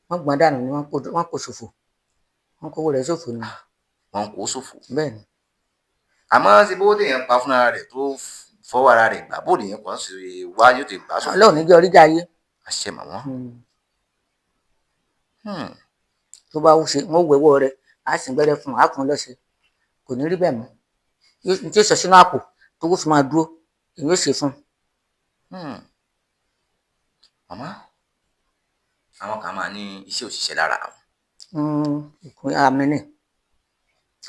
wọ́n gbọ́n dànù ni, wọ́n kó ṣòfò, wọ́n kówó rẹ̀ ṣòfò ni. Wọ́n kó ṣòfò. Bẹ́ẹ̀ ni. Àmọ́ ṣe bówó téèyàn pa fúnra rẹ̀ tó fọwọ́ ara rẹ̀ gbà, bó lèèyàn kàn ṣe wá yóò ti gbà ṣòfò. Ọlọ́run ní jẹ́ oríjà ayé. Àṣẹ màmá. Tó bá ṣe wọ́n wẹ̀wọ́ rẹ̀, á sì gbẹ́rẹ́ fún un, á fún un lọ́sẹ̀. Kò ní rí bẹ́ẹ̀ mọ́. Tí ó sọ sínú àpò tó kó fi máa dúró, èyí ó ṣe fún un. Màmá, àwọn kan máa ní iṣẹ́ òṣìṣẹ́ lára àwọn. Àmì ni.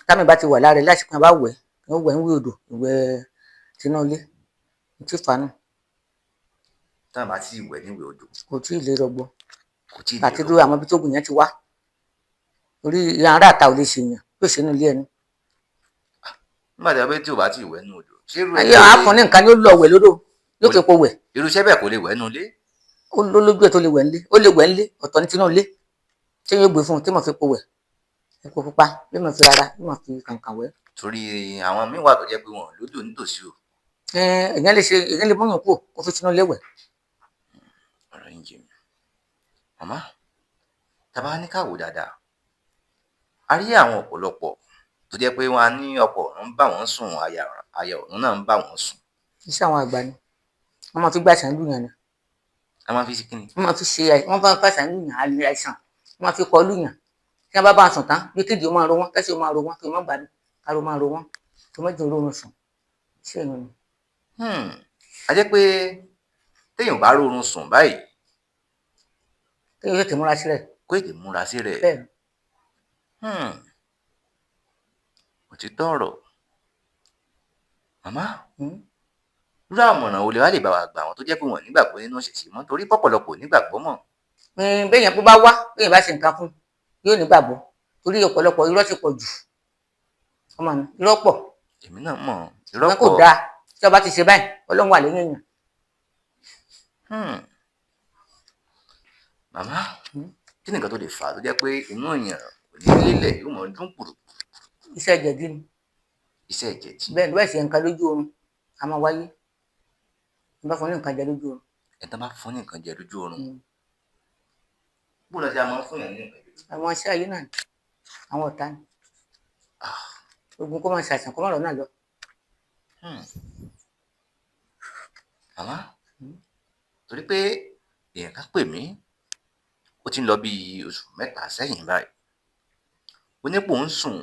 Támi bá ti wà lára ẹ̀ lásìkò bá wẹ̀, ó wẹ̀ ń wí odò, ìwẹ̀ tinú ilé, tí fanu. Táwọn bá ti wẹ̀ níwẹ̀ odò. Kò tí ì lè rọgbọ. Kò tí ì lè rọgbọ. Àti dúró àwọn ibi tó gùn yẹn ti wá. Orí ará àta ò lè ṣèyàn, yóò ṣe inú ilé ẹni. Nígbà tí a bẹ tí ò bá ti wẹ̀ nínú odò. Ṣé irú ẹ̀ á fún ní nǹkan ni ó lọ wẹ̀ lódò, yóò fi epo wẹ̀. Irú iṣẹ́ bẹ́ẹ̀ kò lè wẹ̀ nínú ilé. Ó lójú ẹ̀ tó lè wẹ̀ nílé, ó lè wẹ̀ nílé, ọ̀tọ̀ ní tinú ilé. Ṣé yóò gbé fún un tí mo fi epo wẹ̀? Epo pupa, yóò máa fi rárá, yóò máa fi kàǹkàn wẹ̀. Torí àwọn míì wà tó jẹ́ pé wọn lódò nítòsí o. Èèyàn lè ṣe, èèyàn lè múyàn kúrò kó fi tinú ilé wẹ̀. Ọ̀rọ̀ yín jẹ mi. Màmá, tá a bá ní ká wò dáadáa, a rí àwọn ọ̀pọ̀lọpọ̀ tó jẹ́ pé wọ́n á ní ọkọ ọ̀run ń bá wọn sùn, aya ọ̀run náà ń bá wọn sùn. Iṣẹ́ àwọn àgbà ni. Wọ́n máa fi gbà àìsàn lùyàn ni. A máa fi ṣe kíni? Wọ́n máa fi ṣe, wọ́n máa fi àìsàn lùyàn, àìsàn. Wọ́n máa fi kọ lùyàn. Tí wọ́n bá bá sùn tán, bí kéde ó máa ro wọ́n, kẹ́sì ó máa ro wọ́n, kí wọ́n má gbádùn, káró máa ro wọ́n, kí wọ́n má jẹ́ oorun sùn. Ṣé èèyàn ni? A jẹ́ pé téèyàn bá rórun sùn báyìí. Kéèyàn tètè múra sí rẹ̀. Kó tètè múra sí rẹ̀. Bẹ́ẹ̀ ni. Òtítọ́ ọ̀rọ̀. Màmá, irú àmọ̀ràn wo lẹ wá lè bá wa gbà àwọn tó jẹ́ pé wọ́n nígbàgbọ́ nínú ìṣẹ̀ṣe mọ́, torí pọ̀pọ̀lọpọ̀ nígbàgbọ́ mọ́. Béèyàn bó bá wá, béèyàn bá ṣe nǹkan fún, yóò nígbàgbọ́. Torí ọ̀pọ̀lọpọ̀ irọ́ ti pọ̀ jù. Ọmọ mi, irọ́ pọ̀. Èmi náà mọ̀, irọ́ pọ̀. Kò dáa. Tí ọba ti ṣe báyìí, Ọlọ́run wà lẹ́yìn èèyàn. Màmá, kí ni nǹkan tó lè fà á tó jẹ́ pé inú èèyàn kò ní lélẹ̀, yóò mọ̀ dún pùrù? Iṣẹ́ jẹ̀dí ni. Iṣẹ́ jẹ̀dí. Bẹ́ẹ̀ ni, bẹ́ẹ̀ sì nǹkan lójú oorun a máa wáyé. Ẹ bá fún ní nǹkan jẹ lójú oorun. Ẹ tán bá fún ní nǹkan jẹ lójú oorun. Bó lọ sí a máa ń fún yàn ní nǹkan jẹ lójú oorun? Àwọn iṣẹ́ ayé náà ni, àwọn ọ̀tá ni. Ogun kó máa ṣàìsàn kó má rọ̀ náà lọ. Màmá, torí pé èèyàn kan pè mí, ó ti ń lọ bí oṣù mẹ́ta sẹ́yìn báyìí. Ó ní pò ń sùn,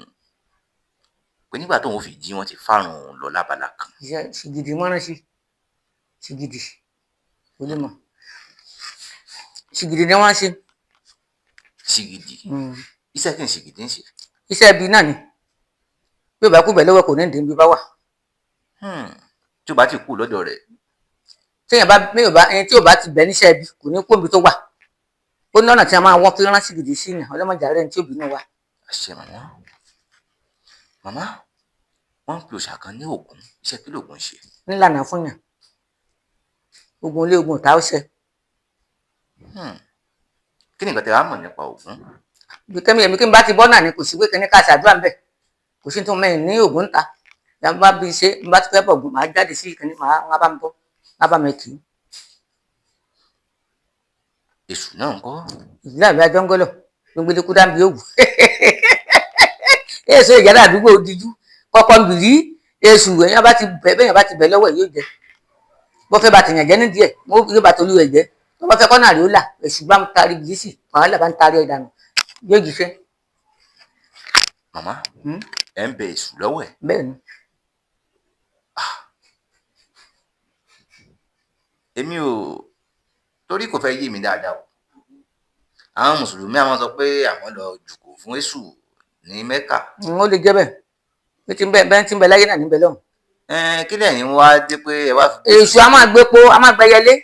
pé nígbà tóun fi jí wọ́n ti fárun òun lọ lábala kan. Iṣẹ́ ṣìgìdì mọ́rán sí, ṣìgìdì, kò lè mọ̀. Ṣìgìdì ni wọ́n ń ṣe. Ṣìgìdì? Iṣẹ́ kí ni ṣìgìdì ń ṣe? Iṣẹ́ ibi náà ni. Bí ò bá kú bẹ̀ lọ́wọ́ kò ní ìdí bí bá wà. Tí o bá ti kú lọ́dọ̀ rẹ̀. Téèyàn bá, bí ò bá, ẹni tí ò bá ti bẹ̀ níṣẹ́ ibi kò ní kó ibi tó wà. Ó ní ọ̀nà tí a máa wọ́n fi rán ṣìgìdì sí yàn, ọlọ́mọdé rẹ̀ ní tí ò bínú wa. Àṣẹ màmá. Màmá, wọ́n ń pe òòṣà kan ní Ògún, iṣẹ́ kí lògún ń ṣe? Nílànà fún yàn. Ogun ilé ogun ìta ó ṣẹ. Kí ni nǹkan tí a mọ̀ nípa Ògún? Bí kẹ́mi èmi kí n bá ti bọ́ náà ni kò sí pé kíní ká ṣàdúrà ń bẹ̀. Kò sí tó mẹ́rin ní Ògún ta. Bí bá bí ṣe, bí bá ti fẹ́ bọ̀ Ògún, màá jáde sí kíní, màá wọ́n bá mi bọ́, wọ́n bá mi kì í. Èṣù náà ńkọ́? Ìdílé àbí ajọ́ngọ́lọ̀, gbogbo ilé kúdà ń bí òwú. Èso ìjàdá àdúgbò díjú, kọ́kọ́ ń bìrí, èṣù èèyàn bá ti bẹ̀, bẹ́yàn bá ti bẹ̀ lọ́wọ́ ẹ̀ yóò jẹ. Bó fẹ́ bá tèèyàn jẹ́ nídìí ẹ̀, yóò bá tolú ẹ̀ jẹ́. Tó bá fẹ́ kọ́nà rí ó là, èṣù bá ń tarí bìlísì, wàhálà bá ń tarí ẹ̀ dànù, yóò jíṣẹ́. Màmá, ẹ̀ ń bẹ èṣù lọ́wọ́ ẹ̀? Bẹ́ẹ̀ ni. Èmi ò torí kò fẹ́ yé mi dáadáa o. Àwọn mùsùlùmí àwọn sọ pé àwọn lọ jùkò fún èṣù ní Mẹ́kà. Ó lè jẹ́ bẹ́ẹ̀ bí ti ń bẹ bẹ́ẹ̀ ti ń bẹ láyé náà níbẹ̀ lọ́hùn. Kí lẹ̀yin wá dé pé ẹ wá fi. Èṣù a máa gbépo, a máa gbẹyẹlé.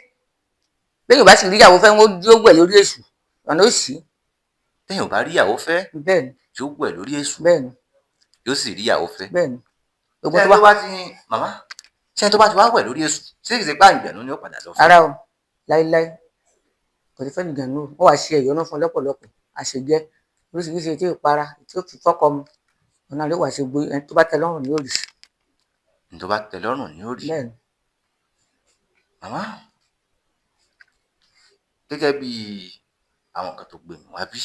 Bẹ́ẹ̀ yóò bá sì ríyàwó fẹ́, wọ́n dúró wẹ̀ lórí èṣù ọ̀nà ó sì. Téèyàn ò bá ríyàwó fẹ́, Bẹ́ẹ̀ ni. yóò wẹ̀ lórí èṣù. Bẹ́ẹ̀ ni. Yóò sì ríyàwó fẹ́. Bẹ́ẹ̀ ni. Ogun Ṣé tó tó bá bá ti, màmá, ṣé tó bá ti wá wẹ̀ lórí èṣù, ṣé kìí ṣe pé àǹjẹ̀nú ni ó padà lọ fún? Ara o, láíláí kò ní fẹ́ nìkan nù. Wọ́n wá ṣe ẹ̀yọ́nú fún lọ́pọ̀lọpọ̀ àṣejẹ oríṣiríṣi tí ò para tí ó fi fọ́kọ mu ọ̀nà ló wà ṣe gbé ẹni tó bá tẹ́ lọ́rùn ní òrì. Ní tó bá tẹ́ lọ́rùn ní òrì. Bẹ́ẹ̀ ni. Màmá, gẹ́gẹ́ bí àwọn kan tó gbé mi wá bí,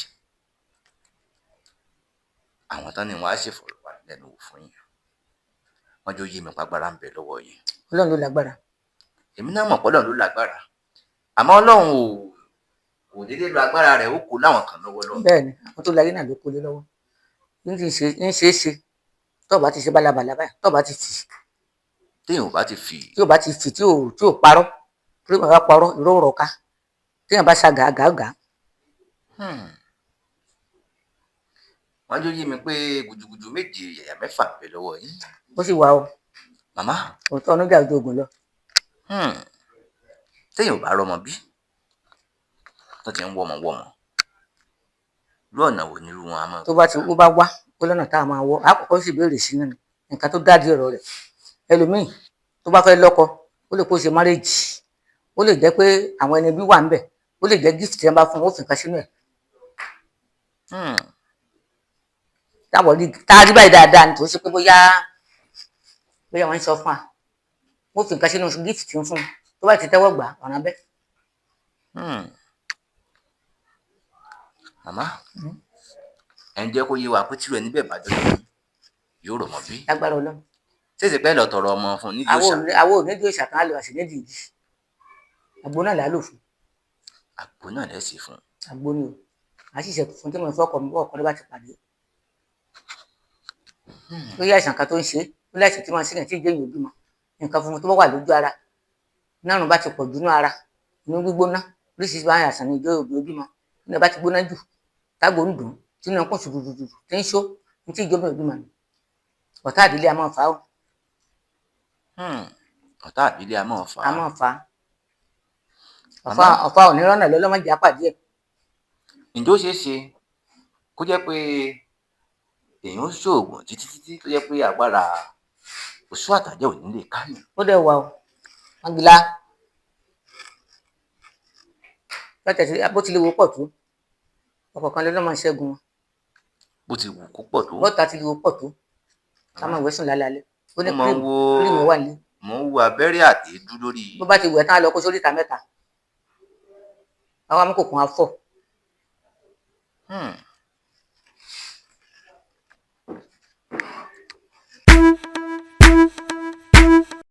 àwọn tán ni wọ́n á ṣèfọ̀rọ̀wánilẹ́nuwò fún yín, wọ́n jọ yé mi pàgbára ń bẹ lọ́wọ́ yín. Ọlọ́run ló lágbára. Èmi náà mọ̀ pé Ọlọ́run ló lágbára, àmọ́ Ọlọ́run ò kò déédéé lo agbára rẹ̀, ó kó láwọn kan lọ́wọ́ lọ. Bẹ́ẹ̀ ni, àwọn tó láyé náà ló kó lé lọ́wọ́. Ní ti ṣe ń ṣe é ṣe tó bá ti ṣe bálabàlà báyìí, tó bá ti fì. Téèyàn ò bá ti fì. Tí ò bá ti fì, tí ò parọ́, tí ò bá parọ́ irọ́ rọ̀ ká, téèyàn bá ṣa gàgàgà. Wọ́n jọ yé mi pé gudugudu méje yàyà mẹ́fà ń bẹ lọ́wọ́ yín. Ó sì wà o. Màmá. Òótọ́ oníjà ojú ogun lọ. Téèyàn ò bá rọmọ bí tó ti ń wọmọ wọmọ, irú ọ̀nà wo nírú wọn a máa. Tó bá ti ó bá wá ó lọ́nà tá a máa wọ́, àkọ́kọ́ sì béèrè sí nínú nǹkan tó dádì ọ̀rọ̀ rẹ̀. Ẹlòmíì tó bá fẹ́ lọ́kọ, ó lè kó ṣe márèjì, ó lè jẹ́ pé àwọn ẹni bí wà ń bẹ̀, ó lè jẹ́ gift tí wọ́n bá fún un, ó fi nǹkan sínú ẹ̀. Táwọn rí tá a rí báyìí dáadáa ni, kò sí pé bóyá bóyá wọ́n ń sọ fún wa, wọ́n fi nǹkan sínú gift tí ń fún un, tó bá ti tẹ́wọ́ gbà ọ̀nà bẹ́ẹ̀. Màmá, ẹ̀ ń jẹ́ kó yé wa pé tírú ẹni bẹ́ẹ̀ bá dọ́dọ̀ yín, yóò rọ̀ mọ́ bí. Lágbára Ọlọ́run. Ṣèṣe pẹ́ lọ tọrọ ọmọ fún un nídìí òòṣà? Àwọn ò nídìí òòṣà kan á lọ àṣẹ nídìí igi. Àgbo náà là á lò fún. Àgbo náà lẹ́ sì fún. Àgbo ni o, à sì ṣe fún tí mo fẹ́ ọkọ mi bọ́ ọkọ ló bá ti pàdé. Lórí àìsàn kan tó ń ṣe é, ó láìsàn tí máa ń ṣèyàn tí ìjẹyìn òbí mọ nǹkan funfun tó bá wà lójú ara nárùn bá ti pọ̀ jù nínú ara, inú gbígbóná oríṣiríṣi bá àìsàn ní ìjọ òbí òbí mọ nínú bá ti gbóná jù, tágbó ń dùn tí inú kún ṣùdùdùdù tí ń ṣó ní tí ìjọba òbí mọ ni. Ọ̀tá àdílé a máa fà á o. Ọ̀tá àdílé a máa fà á. A máa fà á. Ọ̀fà ọ̀fà onírànà lọ́lọ́mọdé àpàdé ẹ̀. Ǹjẹ́ ó ṣeé ṣe kó jẹ́ pé èèyàn ó ṣoògùn títí títí tó jẹ́ pé agbára oṣó àtàjẹ́ ò ní lè káyàn? Ó dẹ̀ wà o, wọ́n gila bó ti lè wo pọ̀ tó, ọkọ̀ kan lọ́lọ́ máa ń ṣẹ́gun wọn. Bó ti wù kó pọ̀ tó. Bọ́ta ti lè wo pọ̀ tó, ká máa wẹ̀ sùn lálálẹ́, ó ní Mo máa ń wo cream wà nílé. Mò ń wo abẹ́rẹ́ àtẹ̀dú lórí. Bó bá ti wẹ̀ tán, á lọ kó sórí ìta mẹ́ta, àwọn amúkòkun á fọ̀.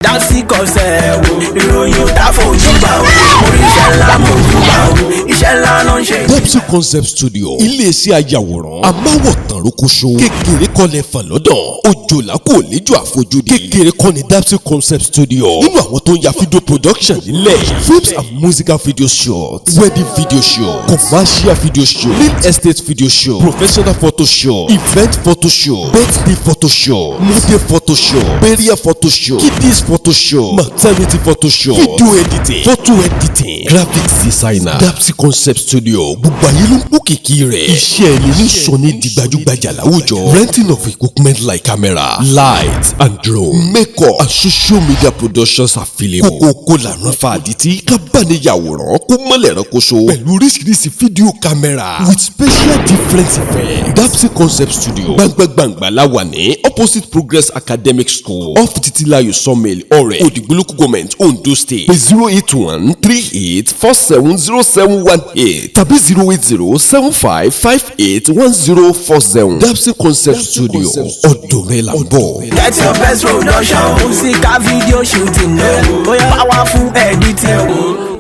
Dásí kọsẹ̀ wo ìròyìn ò tá fojú bá o, orí iṣẹ́ ńlá mo jù bá o, iṣẹ́ ńlá ló ń ṣe. Dopsy Concept Studio, iléeṣẹ́ ayàwòrán amáwòtán rókóṣó, kékeré kọ́lẹ̀ fà lọ́dọ̀ òjòlá kò léjò àfojúdi, kékeré kọ́ ni Dopsy Concept Studio nínú àwọn tó ń ya video production nílẹ̀, films and musical video shoot, wedding video shoot, commercial video shoot, real estate video shoot, professional photo shoot, event photo shoot, birthday photo shoot, model photo shoot, burial photo shoot, kiddies photo shoot, maternity photo shoot, video editing, photo editing, graphics designer. Dopsy Concept Studio, gbogbo ayé ló ń kó kìkì rẹ̀. Iṣẹ́ ẹni ní sọ ní di gbajúgbajà láwùjọ. Renting of equipment like camera, light and drone, makeup and social media productions available. Kókókó lànà fa àdìtí kábàániyàwòrán kó mọ́lẹ̀ ránkoṣo pẹ̀lú oríṣiríṣi fídíò camera with special different effects. Dopsy Concept Studio, gbangba-gbangba la wà ní opposite Progress Academic School, off Titilayo Sawmill, Ọ̀rẹ́ Òdìgbò Local Government, Ondo State. Pé 08138470718 tàbí 08075581047. Dopsy Concept Studio, ọ̀dọ̀ rẹ̀ là ń bọ̀. Get your best production, musical video shooting, powerful editing,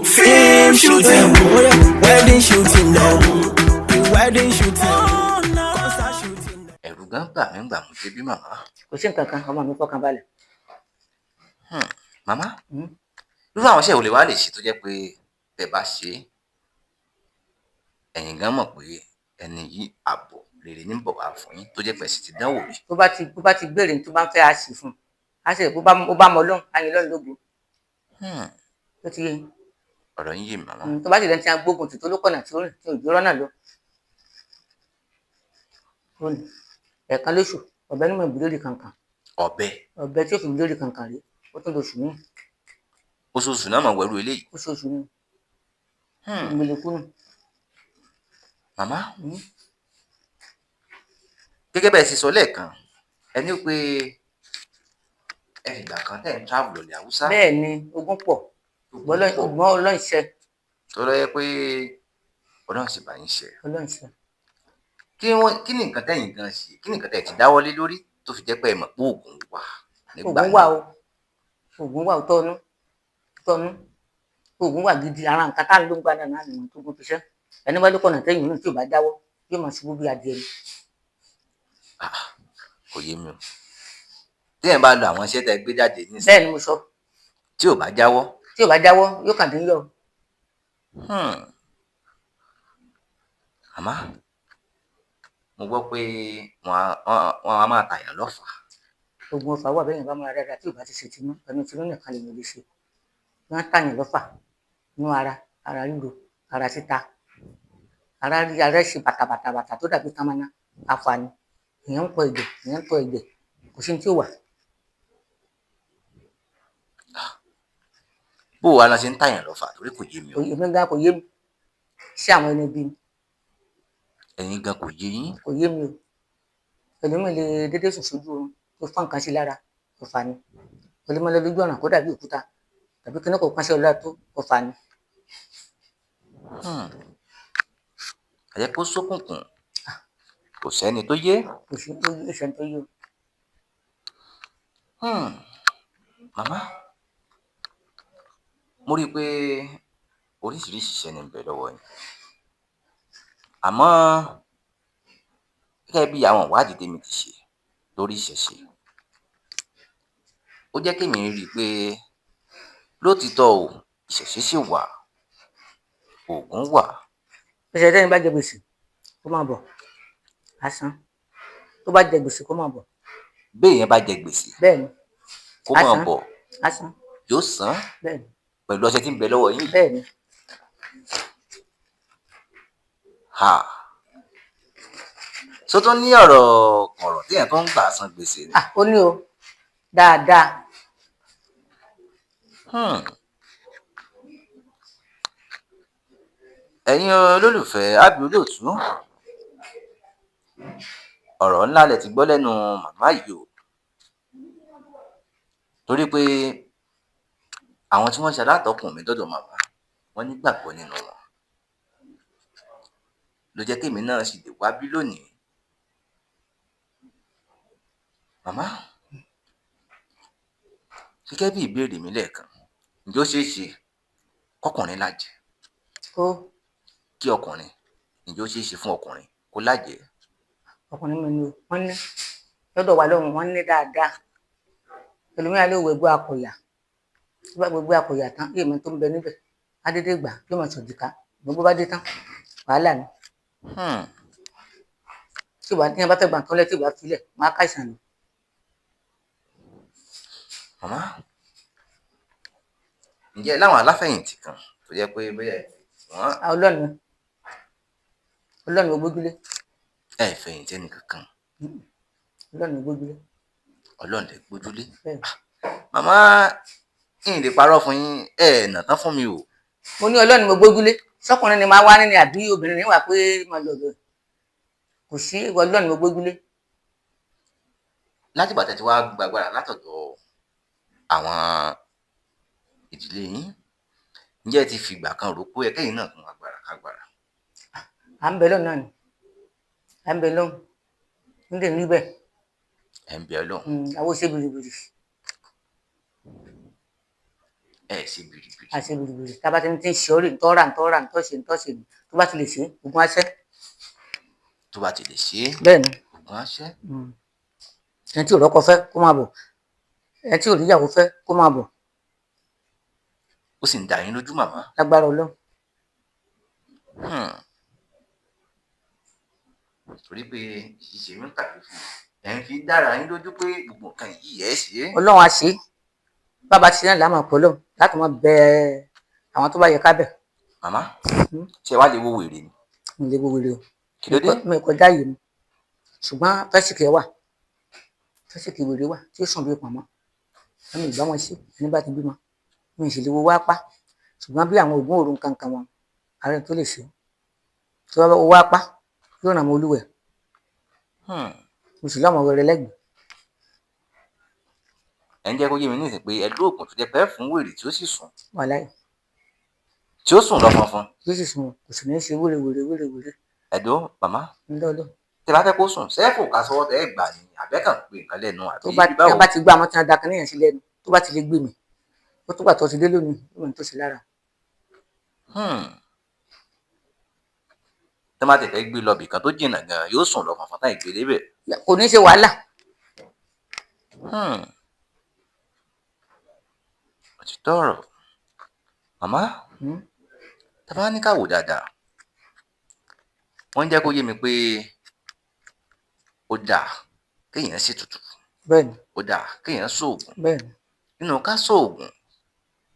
film shooting, wedding shooting, wedding shooting, concert shooting. Ẹ̀rù Ẹ̀rù gan bà mí ńgbà mo débí, màmá. Kò sí nǹkan kan, ọmọ mi, fọkàn balẹ̀. Màmá, irú àwọn iṣẹ́ wo lè wá lè ṣe tó jẹ́ pé tẹ́ bá ṣe é, ẹ̀yin gan mọ̀ pé ẹni yìí àbọ̀ rere ní bọ̀ wá fún yín, tó jẹ́ pé ẹ sì ti dánwò rí? Tó bá ti béèrè ní tó bá ń fẹ́, á sì fún un, á sì bó bá mọ Ọlọ́run, á yin Ọlọ́run lógo. Tó ti yé yín? Ọ̀rọ̀ yín yé mi, màmá. Tó bá sì lẹ́ni tí a gbógun tì, tó ló kọ̀nà tí ó rìn tí òjò rọ́nà lọ, ó ní ẹ̀ẹ̀kan lóṣù, ọ̀bẹ ní mọ̀ ìbúlórí kankan. Ọ̀bẹ? Ọ̀bẹ tí ó fi ìbúlórí kankan rí, ó tún lóṣù míì. Oṣooṣù náà mọ̀ wẹ̀rú eléyìí? Oṣooṣù ni. Ìgbèlè kúnnù. Màmá, gẹ́gẹ́ bẹ́ẹ̀ ṣe sọ lẹ́ẹ̀kan, ẹ ní pé ẹ fìgbà kan tẹ̀ ń travel lọ ilẹ̀ Haúsá. Bẹ́ẹ̀ ni, ogún pọ̀, ṣùgbọ́n Ọlọ́run ṣe. Tó lọ yẹ pé Ọlọ́run sì bá yín ṣe. Ọlọ́run ṣe. Kí ni nǹkan tẹ̀yin gan ṣe? Kí ni nǹkan tẹ̀ ti dáwọ́lé lórí tó fi jẹ́ pé ẹ mọ̀ pé oògùn wà nígbà? Oògùn wà o, oògùn wà o, tọ́nu tọ́nu, oògùn wà gidi. Ara nǹkan tá à ń lò ń gbà náà náà nìyẹn tó gún fi ṣẹ́. Ẹni bá lókọ̀nà tẹ́yìn náà tí ò bá jáwọ́, yóò máa ṣubú bí adìẹ ni. Kò yé mi o. Téèyàn bá lo àwọn iṣẹ́ tẹ́ gbé jáde nísìnyí, Bẹ́ẹ̀ ni mo sọ. tí ò bá jáwọ́? Tí ò bá jáwọ́, yóò kàn dín yọ. Àmọ́ mo gbọ́ pé wọ́n á máa tàyàn lọ́fà. Oògùn ọfà wà. Bẹ́ẹ̀ yẹn bá múra dáadáa, tí ò bá ti ṣe tinú ẹnu, tinú nìkan lèèyàn lè ṣe. Wọ́n tàyàn lọ́fà inú ara, ara ríro, ara títa, ara rí, ara ṣe bàtàbàtà bàtà tó dàbí tamana, àfààní. Èèyàn ń pọ ẹ̀jẹ̀, èèyàn ń tọ ẹ̀jẹ̀, kò sí ní tí ò wà. Bó wa la ṣe ń tàyàn lọ́fà? Torí kò yé mi o. Èmi gan kò yé mi. Sí àwọn ẹni bí mi. Ẹ̀yin gan kò yé yín? Kò yé mi o. Ẹlòmíì lè dédé sùn sójú oorun tó fọ́n nǹkan sí lára, ọ̀fà ni. Ẹlòmíì lójú ọ̀nà kó dàbí òkúta tàbí kíní kò pọ́n sí ọlá tó, ọ̀fà ni. Àjẹ́ kó ṣókùnkùn, kò sẹ́ni tó yé. Kò sí ìṣẹ́ tó yé o. Màmá, mo rí i pé oríṣiríṣi iṣẹ́ ní ń bẹ lọ́wọ́ yín, àmọ́ gẹ́gẹ́ bí àwọn ìwádìí tèmi ti ṣe lórí ìṣẹ̀ṣe, ó jẹ́ kémi rí i pé lótìítọ́ o, ìṣẹ̀ṣe ṣì wà, oògùn wà. Ìṣẹ̀ tẹ́ni bá jẹ gbèsè, kó máa bọ̀, á san. Tó bá jẹ gbèsè, kó máa bọ̀. Béèyàn bá jẹ gbèsè, Bẹ́ẹ̀ ni. kó Á máa san. bọ̀, Á san. yóò san? Bẹ́ẹ̀ ni. Pẹ̀lú ọṣẹ tí ń bẹ lọ́wọ́ yín yìí? Bẹ́ẹ̀ ni. Ha, ṣó tún ní ọ̀rọ̀ kọ̀rọ̀ téèyàn tó ń gbà san gbèsè ni? Ah, ó ní o, dáadáa. Ẹ̀yin olólùfẹ́ Abbey Olóòtú, ọ̀rọ̀ ńlá lẹ ti gbọ́ lẹ́nu màmá yìí o, torí pé àwọn tí wọ́n ṣe alátọ̀kùn mi dọ́dọ̀ màmá, wọ́n nígbàgbọ́ nínú wọn, ló jẹ́ kémi náà sì lè wá bí lónìí. Màmá, gẹ́gẹ́ bí ìbéèrè mi lẹ́ẹ̀kan, ǹjẹ́ ó ṣeé ṣe kọ́kùnrin lájẹ̀ẹ́? Ó. Kí ọkùnrin, ǹjẹ́ ó ṣeé ṣe fún ọkùnrin kó lájẹ̀ẹ́? Ọkùnrin mi ni o, wọ́n ní lọ́dọ̀ wa lọ́hùn, wọ́n ní dáadáa. Ẹlòmíràn lè wọ ẹgbẹ́ akọ̀yà, tó bá gbogbo akọ̀yà tán, yóò mọ tó ń bẹ níbẹ̀, á dédé gbà, yóò mọ sọ̀dìkà. Gbogbo bá dé tán, wàhálà ni. Tí ìwà tí wọn bá fẹ́ gbà nǹkan lẹ́, tí ìwà filẹ̀, wọn á káìsàn ni. Màmá, ǹjẹ́ láwọn aláfẹ̀yìntì kan tó jẹ́ pé bóyá ẹ wọ́n? Ọlọ́run, Ọlọ́run ò gbójúlé. Ẹ fẹ̀yìntì ẹnì kankan? Ọlọ́run ò gbójúlé. Ọlọ́run lẹ gbójúlé? Bẹ́ẹ̀. Màmá, n lè parọ́ fún yín, ẹ nà tán fún mi o. Mo ní Ọlọ́run mo gbójúlé. Sọkùnrin ni máa wá nínú àbí obìnrin ní wà pé máa lọ bẹ̀, kò sí. Ọlọ́run mo gbójúlé. Látìgbà tẹ́ ti wá gbàgbára látọ̀dọ̀ àwọn ìdílé yín, ǹjẹ́ ẹ ti fìgbà kan rò pé ẹkẹ́yìn náà tún agbára kágbára? À ń bẹ lọ́nà náà ni, à ń bẹ lọ́hùn ń dè níbẹ̀. Ẹ̀ ń bẹ Ọlọ́run. Àwọn ṣe bìrìbìrì. Ẹ ṣe bìrìbìrì. A ṣe bìrìbìrì. Tá a bá ti ní tí ń ṣe ọ́ rè, ń tọ́ rà, ń tọ́ rà, ń tọ́ ṣe, ń tọ́ ṣe, tó bá ti lè ṣe, ogun aṣẹ́. Tó bá ti lè ṣe é, Bẹ́ẹ̀ ni. ogun Oògùn aṣẹ́. Ẹni tí ò rọ́kọ fẹ́ kó máa bọ̀, ẹni tí ò ríyàwó fẹ́ kó máa bọ̀. Ó sì ń dá yín lójú, màmá? Lágbára Ọlọ́run. Torí pé ìṣe mi ń kàyéfì, ẹ̀ ń fi dára yín lójú pé gbogbo nǹkan yìí ẹ̀ ṣe é. Ọlọ́run á ṣe é. Bàbá ti ṣe náà láàmú ọ̀pọ̀ Ọlọ́run láti máa bẹ àwọn tó bá yẹ ká bẹ̀. Màmá, ṣé wàá lè wo wèrè ni? Mi lè wo wèrè o. Kí ló dé? Mi kọjá yìí mi, ṣùgbọ́n fẹ́sìkì wà, fẹ́sìkì wèrè wà tí ó sàn bí pọ̀nmọ́. Ẹni ìgbà wọn sí ẹni bá ti bímọ, mi sì lè wo wá pa. Ṣùgbọ́n bí àwọn oògùn òru nǹkan kan wọn, ààrẹ tó lè ṣe tí wọ́n bá wo wá pa yóò ràn mọ́ olúwẹ̀. Mo sì lọ́mọ wẹrẹ lẹ́gbẹ̀ẹ́. Ẹ̀ ń jẹ́ kó yé mi nísìnyí pé ẹ lóògùn tó jẹ́ pé ẹ fún wèrè tí ó sì sùn. Wàláì. Tí ó sùn lọ fọnfọn. Yóò sì sùn, kò sì ní í ṣe wéré wéré wéré wéré. Ẹ̀dọ́ màmá. Ń lọ́lọ́. Tẹ bá fẹ́ kó sùn, sẹ́ẹ̀fù ká sọ́wọ́ tẹ́ ẹ gbà ní àbẹ́kàn pé nǹkan lẹ́nu àbí tó bá bí báwo? Tí a bá ti gbá àwọn tí wọn da kan níyàn sí lẹ́nu, tó bá ti lè gbé mi, ó tó gbà tó ti dé lónìí, ó mọ̀ ní tó ṣe lára. Tẹ́ bá tẹ̀ fẹ́ gbé lọ bìkan tó jìnnà gan, yóò sùn lọ fọnfọn táì gbé débẹ̀. Kò ní í ṣe wàhálà. Òtítọ́ ọ̀rọ̀ màmá, tá a bá ní ká wò dáadáa, wọ́n ń jẹ́ kó yé mi pé ó dáa kéèyàn ṣètùtù. Bẹ́ẹ̀ni. Ó dáa kéèyàn ṣoògùn. Bẹ́ẹ̀ni. Nínú ká ṣoògùn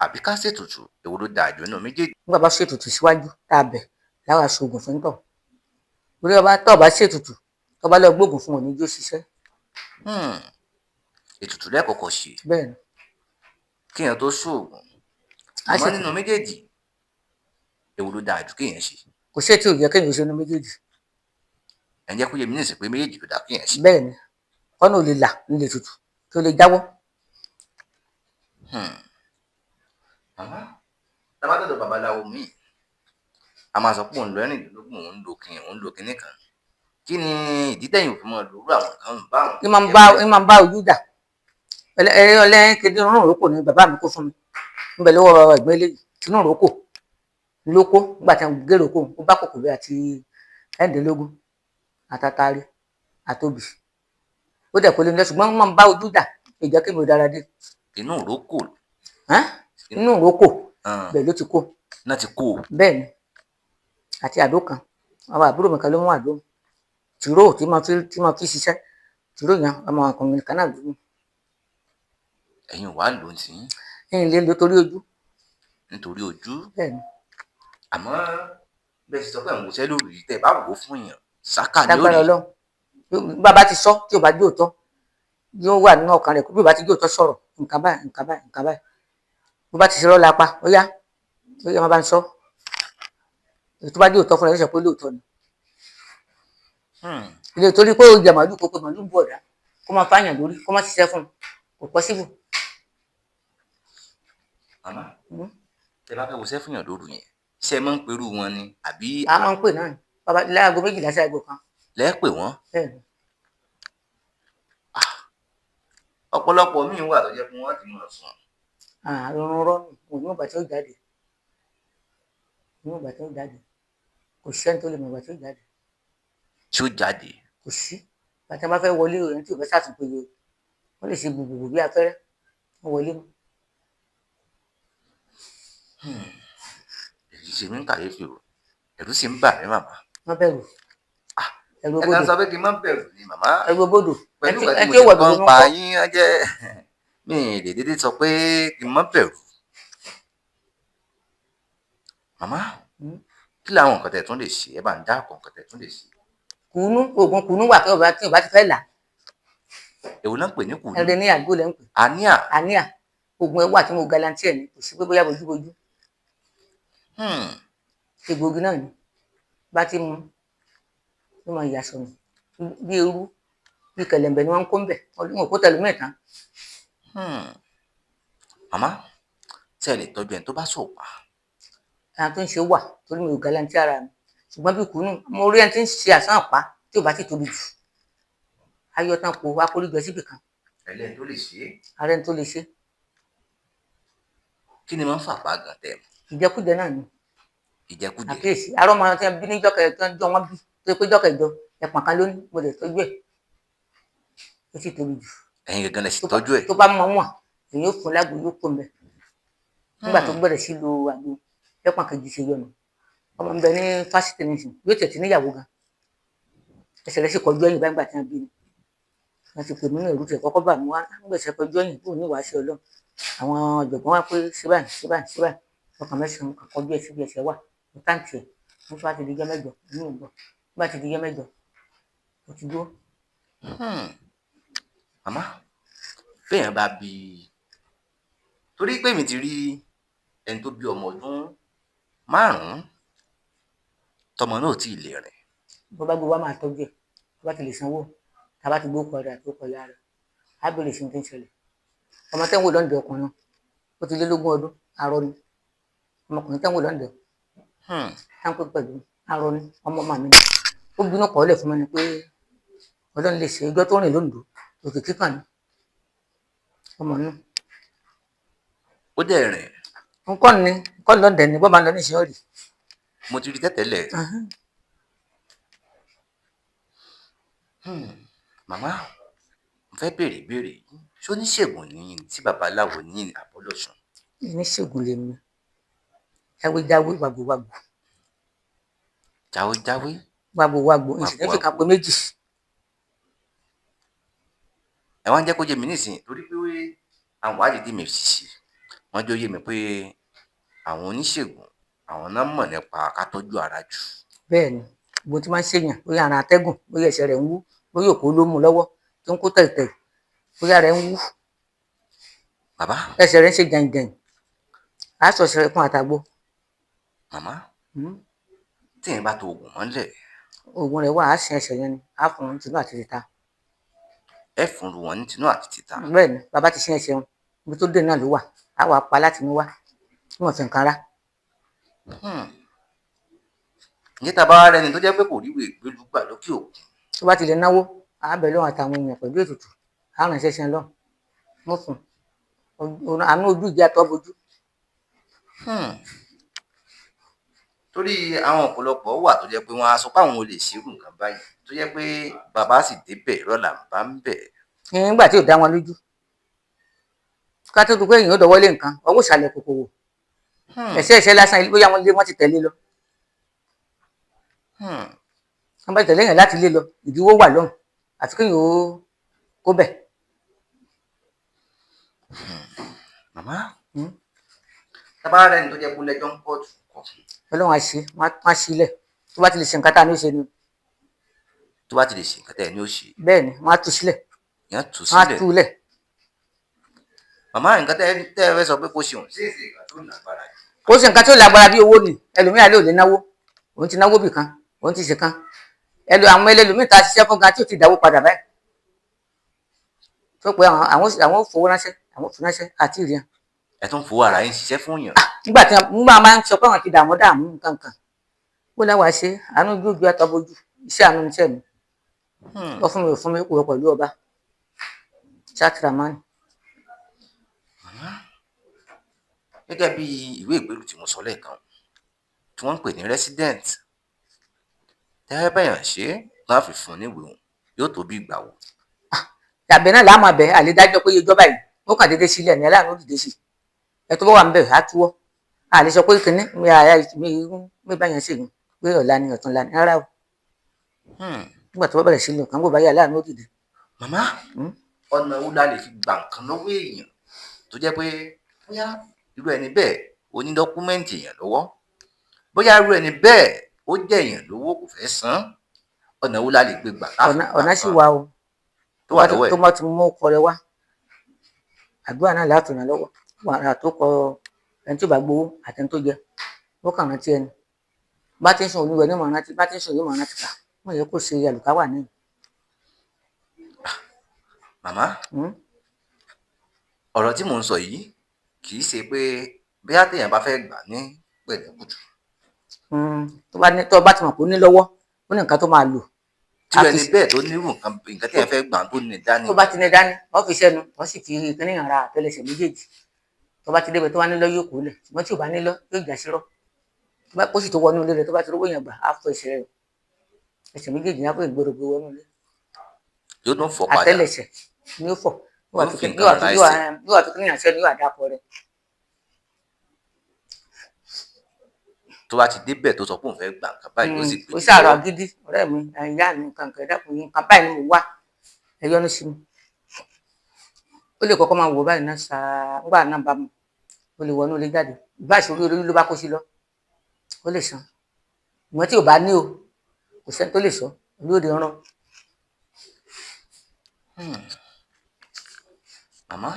àbí ká ṣètùtù, èwo ló dáa jù nínú méjèèjì? Nígbà bá ṣètùtù síwájú tá a bẹ̀ láwa ṣoògùn fún tọ̀. Orí ọba tó bá ṣètùtù, tó bá lọ gbóògùn fún òní jó ṣiṣẹ́. Ètùtù lẹ́kọ̀ọ́kọ́ ṣe. Bẹ́ẹ̀ni. Kéèyàn tó ṣoògùn. A Àmọ́ ṣètùtù. nínú méjèèjì, èwo ló dáa jù kéèyàn ṣe? Kò sí ètò ìyẹ kéèyàn ṣe nínú méjèèjì. Ẹ̀ ń jẹ́ kó yé mi nísìnyí pé méjèèjì ló dáa kéèyàn ṣe. Bẹ́ẹ̀ni, kọ́nà ò lè là ní lè tutù kí ó lè jáwọ́. Màmá, tá a bá dọ̀dọ̀ babaláwo míì, a máa sọ pé òun lo ẹ̀rìndínlógún, òun lo kinní, òun lo kinní kan. Kí ni ìdí tẹ̀yìn òfin máa lo irú àwọn nǹkan báwọn? Ní máa ń bá ojú jà. Ẹlẹ́yìn kejì inú ìrókò ni bàbá mi kó fún mi. Ń bẹ lọ́wọ́ bàbá ẹ̀gbọ́n eléyìí, inú ìrókò ló kó nígbà tí wọ́n gé ìrókò, ó bá kòkò bẹ́ẹ̀ àti ẹ̀rìndínlógún àtàtàrí àtòbì. Ó dẹ̀ kó lé mi lọ, ṣùgbọ́n máa ń bá ojú jà, ìjẹ́ kí mi ò dára dé. Inú ìrókò. Inú ìrókò bẹ́ẹ̀ ló ti kó. Náà ti kó o. Bẹ́ẹ̀ ni, àti àdó kan, àwọn àbúrò mi kan ló mú àdó. Tìró tí máa fi ṣiṣẹ́, tìró yẹn ọmọ ọkùnrin kan náà ló mú. Ẹ̀yin wàá lò ó sí. Ẹ̀yin lè lò torí ojú. Nítorí ojú. Bẹ́ẹ̀ ni. Àmọ́ bẹ́ẹ̀ sì sọ pé àwọn òṣèlú lóru yìí tẹ̀ bá wò ó fún yàn, sáká ni ó rí. Lágbára Ọlọ́run. Bàbá ti sọ tí ò bá jó òótọ́, yóò wà nínú ọkàn rẹ̀ bí ò bá ti jó òótọ́ sọ̀rọ̀, nǹkan báyìí, nǹkan báyìí, nǹkan báyìí. Bó bá ti ṣe rọ́lá pa, ó yá, ó yá, máa bá ń sọ. Tó bá jó òótọ́ fúnra rẹ̀ sọ pé lóòótọ́ ni. Ilé torí pé ó jẹ màálù kó pe màálù ń bọ̀ ọ̀dá, kó máa fáyàn lórí, kó má ṣiṣẹ́ fún un, kò pọ́síbù. Màmá, tẹ bá fẹ́ wo iṣẹ́ fún yàn lóru yẹn, ṣé ẹ máa ń perú wọn ni àbí? A máa ń pè náà ni, bàbá láago 12 sí aago 1. Lẹ́ pè wọ́n? Bẹ́ẹ̀ni. Ọ̀pọ̀lọpọ̀ míì wà tó jẹ́ pé wọ́n ti máa sùn. Àrùn rọ́ọ̀nù, kò ní ìgbà tí ó jáde. Kò ní ìgbà tí ó jáde. Kò sí ẹni tó lè mọ̀ ìgbà tí ó jáde. Tí ó jáde? Kò sí. Ìgbà tí wọ́n bá fẹ́ wọlé ẹni tí ò fẹ́ ṣàtúnpeye, wọ́n lè ṣe gbùgbùgbù bí afẹ́rẹ́, wọ́n wọlé mọ́. Èyí ṣe mí ń kàyéfì o, ẹ̀rù sì ń bà mí màmá. Má bẹ̀rù. Ẹ̀rù Ẹ kàn bodò. sọ pé kí n má bẹ̀rù ni màmá. Ẹ̀rù bodò. Pẹ̀lú ìgbà Ẹ tí tí ó mo wọ̀ ti kọ́ bẹ̀rù ń ló ń pa kọ́. yín, á jẹ́ mi lè dédé sọ pé kí n má bẹ̀rù. Màmá, kí làwọn nǹkan tẹ̀ tún lè ṣe? Ẹ bá ń dárúkọ nǹkan tẹ̀ tún lè ṣe. Kùnú, oògùn kùnú wà tí ọba ti fẹ́ là. Èwo náà ń pè ní kùnú? Ẹrẹ ní àgbo lẹ́ ń pè. Àníà. Àníà. Oògùn ẹ wà tí mo garanti ẹ̀ ní, kò sí pé bóyá bojúbojú. Egbòogi náà ni. Bá ti mu, ló máa yà sọnù. Bí irú, bí kẹ̀lẹ̀mbẹ̀ ni wọ́n ń kó ń bẹ̀. Wọn ò kó tẹlòmíì tán. Màmá, ṣé ẹ lè tọ́jú ẹni tó bá sòpá? Àwọn tó ń ṣe wà torí mi ò garanti ara mi. Ṣùgbọ́n bí kùnú, mo rí ẹni tí ń ṣe àsán àpá tí ò bá ti tóbi jù. Ayọ̀ tán kò wá kórí jọ síbì kan. Ẹlẹ́ni tó lè ṣe é. Ara ẹni tó lè ṣe é. Kí ni máa ń fàpá gan tẹ̀? Ìjẹkújẹ náà ni. Ìjẹkújẹ. Àkíyèsí. Arọ́ máa ń bí ní jọ́kẹ̀jọ jọ wọ́n bí. Tó pé jọ́kẹ̀jọ ẹ̀pọ̀n kan ló ní mo lè tọ́jú ẹ̀. Ó sì tóbi jù. Ẹ̀yin gangan lẹ sì tọ́jú ẹ̀. Tó bá mọ wọn, èyí ó fún lágbo, yóò kó mbẹ. Nígbà tó bẹ̀rẹ̀ sí lo àgbo, lẹ́pọ̀n kejì ṣe yọnu. Ọmọ ń bẹ ní fásitì nìsín, yóò tẹ̀ tí níyàwó gan. Ẹsẹ̀ rẹ̀ sì kọjú ẹ̀yìn báyìí nígbà tí wọ́n bí mi. Wọ́n ti pè mí ní ìrú tiẹ̀ kọ́kọ́ bà mí wá nígbà tí kọjú ẹ̀yìn kúrò ní ìwàásù Ọlọ́run. Àwọn ọ̀jọ̀gbọ́n wá pé ṣé báyìí, ṣé báyìí, ṣé báyìí. Ọkàn mẹ́sàn-án kan kọjú ẹ̀ síbi ẹsẹ̀ wà. Mo táǹtì ẹ̀. Mo tún wá ti di ijọ́ mẹ́jọ, inú ò gbọ́. Nígbà tí di ijọ́ mẹ́jọ, mo ti dúró. Màmá, béèyàn bá bí i, torí pé èmi ti rí ẹni tó bí ọmọ ọdún 5 tọmọ náà ò tí ì lè rìn. Bó bá gbé wá, máa tọ́jú ẹ̀. Bó bá ti lè sanwó, tá a bá ti gbó kọ rẹ̀ àti ó kọ ìyá rẹ̀, á bèrè sí ní tí ń ṣẹlẹ̀. Ọmọ tẹ́ ń wò lọ́ǹdẹ̀ ọkùnrin, ó ti lé lógún ọdún, arọ ni. Ọmọkùnrin tẹ́ ń wò lọ́ǹdẹ̀, tá ń pè pẹ̀lú arọ ni, ọmọ ọmọ mi ni. Ó bínú kọ́ lẹ̀ fún mi ni pé Ọlọ́run lè ṣe ijọ́ tó rìn lóńdó, òkè kíkàn ni. Ọmọ náà. Ó dẹ̀ rìn. Nǹkan ni, nǹkan lọ́ǹdẹ̀ ni, bó máa lọ ní ìṣẹ́ ọ̀rì. Mo ti rí tẹ́tẹ́lẹ̀. Màmá, mo fẹ́ béèrè ìbéèrè yìí. Ṣé oníṣègùn ni yín tí babaláwo ní àbọ́lọ́ṣun? Oníṣègùn lèmi. Jáwéjáwé, wàgbòwàgbò. Jáwéjáwé. Wàgbòwàgbò, ìṣẹ̀lẹ̀ fi kan pé méjì. Ẹ wá ń jẹ́ kó yé mi nísìnyí torí pé àwọn ìwádìí tí mi sì ṣe, wọ́n jẹ́ ó yé mi pé àwọn oníṣègùn, àwọn náà mọ̀ nípa ká tọ́jú ara jù. Bẹ́ẹ̀ ni, gbogbo tí máa ń ṣèyàn, bóyá ara atẹ́gùn, bóyá ẹsẹ̀ rẹ̀ ń wú, bóyá òkú ló mú lọ́wọ́ tó ń kó tẹ̀tẹ̀, bóyá rẹ̀ ń wú. Bàbá. Ẹsẹ̀ rẹ̀ ń ṣe jàǹjàǹ. A sọ ẹsẹ̀ rẹ̀ fún àtàgbo. Màmá, tí èèyàn bá to oògùn mọ́lẹ̀. Oògùn rẹ̀ wà, á sin ẹsẹ̀ yẹn ni, á fún un tinú àti tìta. Ẹ fún un wọn ní tinú àti tìta. Bẹ́ẹ̀ ni, bàbá ti sin ẹsẹ̀ wọn, ibi tó dé náà ló wà, á wà pa láti inú wá, wọ́n fi nǹkan rá. Ǹjẹ́ tá a bá wá rẹni tó jẹ́ pé kò ríwèé ìgbélú gbà lókè òkun? Tó bá ti lè náwó, á bẹ̀ lọ́wọ́ àtàwọn èèyàn pẹ̀lú ètùtù, á ránṣẹ́ sí ẹ lọ́hùn. Wọ́n fún un. Àánú ojú ìjà tó bojú. Torí àwọn ọ̀pọ̀lọpọ̀ wà tó jẹ́ pé wọ́n á sọ pé àwọn ò lè ṣerú nǹkan báyìí, tó jẹ́ pé bàbá sì débẹ̀ irọ́ là ń bá ń bẹ̀. Nígbà tí ò dá wọn lójú. Ká tó di pé èèyàn ó dọwọ́ lé nǹkan, ọwọ́ ìsàlẹ̀ kòkòrò. Ẹ̀ṣẹ́ ẹ̀ṣẹ́ lásán, bóyá wọ́n lé wọ́n ti tẹ̀lé lọ. Wọ́n bá ti tẹ̀lé èèyàn láti lé lọ, ìdíwọ́ wà lọ́hùn. Àfi kéèyàn ó kó bẹ̀. Màmá, tá a bá rẹ́ni tó jẹ́ pé ó lẹ́jọ́ ń kóòtù kọ́. Ọlọ́run á ṣe, wọ́n á sílẹ̀. Tó bá ti lè ṣe nǹkan tá a ní ó ṣe ni. Tó bá ti lè ṣe nǹkan tẹ́ ẹ ní ó ṣe. Bẹ́ẹ̀ ni, wọ́n á tú sílẹ̀. Ìyẹn tú Wọ́n á sílẹ̀. tú lẹ̀. Màmá, nǹkan tẹ́ ẹ fẹ́ sọ pé kó ṣe òun, ṣé èsì ìgbà tó lágbára jù? Kó ṣe nǹkan tí ó lágbára bí owó ni, ẹlòmíràn lè ò lè náwó. Òun ti náwó bì kan, òun ti ṣe kan. Àwọn ẹlòmíràn tá a ṣiṣẹ́ fún gan tí ò ti dáwó padà báyìí. Tó pé àwọn ò fowó ránṣẹ́, àwọn ò fi ránṣẹ́ àti ìrìn. Ẹ tún fowó ara yín ṣiṣẹ́ fún yàn. Nígbà tí wọ́n máa ń sọ pé àwọn ti dààmú dààmú nǹkan kan. Bó láwàá ṣe, àánú ojú àtọ́bójú, iṣẹ́ àánú iṣẹ́ mi. Wọ́n fún mi ò fún mi kúrò pẹ̀lú ọba. Ṣátìrámánì. Gẹ́gẹ́ bí ìwé ìgbélú tí mo sọ lẹ́ẹ̀kan, tí wọ́n ń pè ní resident, tẹ́ bẹ̀yàn ṣe náà fi fún un níwèé òun, yóò tó bí ìgbà wo? Tàbí náà láàmú abẹ, àlè dájọ́ pé ìjọba yìí, wọ́n kàn déédéé sílẹ̀ ní aláàánú dìde sí. Ẹ tó bá wà ń bẹ̀ á túwọ́. A lè sọ pé kínní mi àyà mi mi bá yẹn ṣe yìí pé ọ̀la ni ọ̀túnla ni rárá o. Nígbà tó bá bẹ̀rẹ̀ sílẹ̀ kàn gbọ́ báyìí aláàánú dìde. Màmá, ọ̀nà wo la lè fi gbà nǹkan lọ́wọ́ èèyàn tó jẹ́ pé bóyá irú ẹni bẹ́ẹ̀ ó ní dọ́kúmẹ́ǹtì èèyàn lọ́wọ́, bóyá irú ẹni bẹ́ẹ̀ ó jẹ́ èèyàn lówó kò fẹ́ san, ọ̀nà wo la lè gbé gbà tá a fi gbà Ọ̀nà sì nǹkan wà o. tó wà lọ́wọ́ ẹ̀? Tó bá ti mú ọkọ rẹ wá, àdúrà náà láti ràn lọ́wọ́. Wàrà tó kọ ẹni tí ò bá gbowó àti ẹni tó jẹ, ó kàn rántí ẹni. Bá ti ń sùn olúwẹ̀ ní mọ̀ rántí, bá ti ń sùn yóò mọ̀ rántí ká. Wọ́n yẹ kó ṣe àlùkáwà ní. Màmá, ọ̀rọ̀ tí mò ń sọ yìí kì í ṣe pé bóyá téèyàn bá fẹ́ gbà ní pẹ̀lẹ́kùtù. Tó bá ti mọ̀ pé ó ní lọ́wọ́, ó ní nǹkan tó máa lò. Tí ẹni bẹ́ẹ̀ tó nírú nǹkan téèyàn fẹ́ gbà tó ní dání. Tó bá ti ní dání, wọ́n fi sẹ́nu, wọ́n sì fi kíní hàn ra àtẹ́lẹsẹ̀ méjèèjì. Tó bá ti débẹ̀ tó bá nílọ yóò kó lẹ̀, ṣùgbọ́n tí ò bá nílọ yóò já sírọ́. Tó bá kó sì tó wọnú ilé rẹ̀, tó bá ti rówó yẹn gbà, á fọ ẹsẹ̀ rẹ̀. Ẹsẹ̀ méjèèjì ní á fọ ìgboro gbé wọnú ilé. Yóò tún fọ̀ padà. Àtẹ́lẹsẹ̀ ni ó fọ̀, yóò wá Yóò fi fi kíní- yóò wá nǹkan fi ra yóò wá ẹsẹ̀. yóò wá fi kíní àṣẹ ni yóò wá dàpọ̀ rẹ̀. Tó bá ti débẹ̀ tó sọ pé òun fẹ́ gbà nǹkan báyìí, yóò sì gbé Ó lé sàrọ̀ lọ́wọ́. gidi ọ̀rẹ́ mi, ìyá mi, nǹkan kan, ẹ̀dá kùn nǹkan báyìí ni mo wá, ẹ yọ́nú sí mi. Ó lè kọ́kọ́ máa wò báyìí náà ṣáá, ńgbà náà bá mu, ó lè wọnú ilé jáde, ìbá ìṣòro olórí ló bá kó sí lọ, ó lè san. Ìwọ̀n tí ò bá ní o, kò sẹ́ni tó lè sọ olóde rán. Màmá,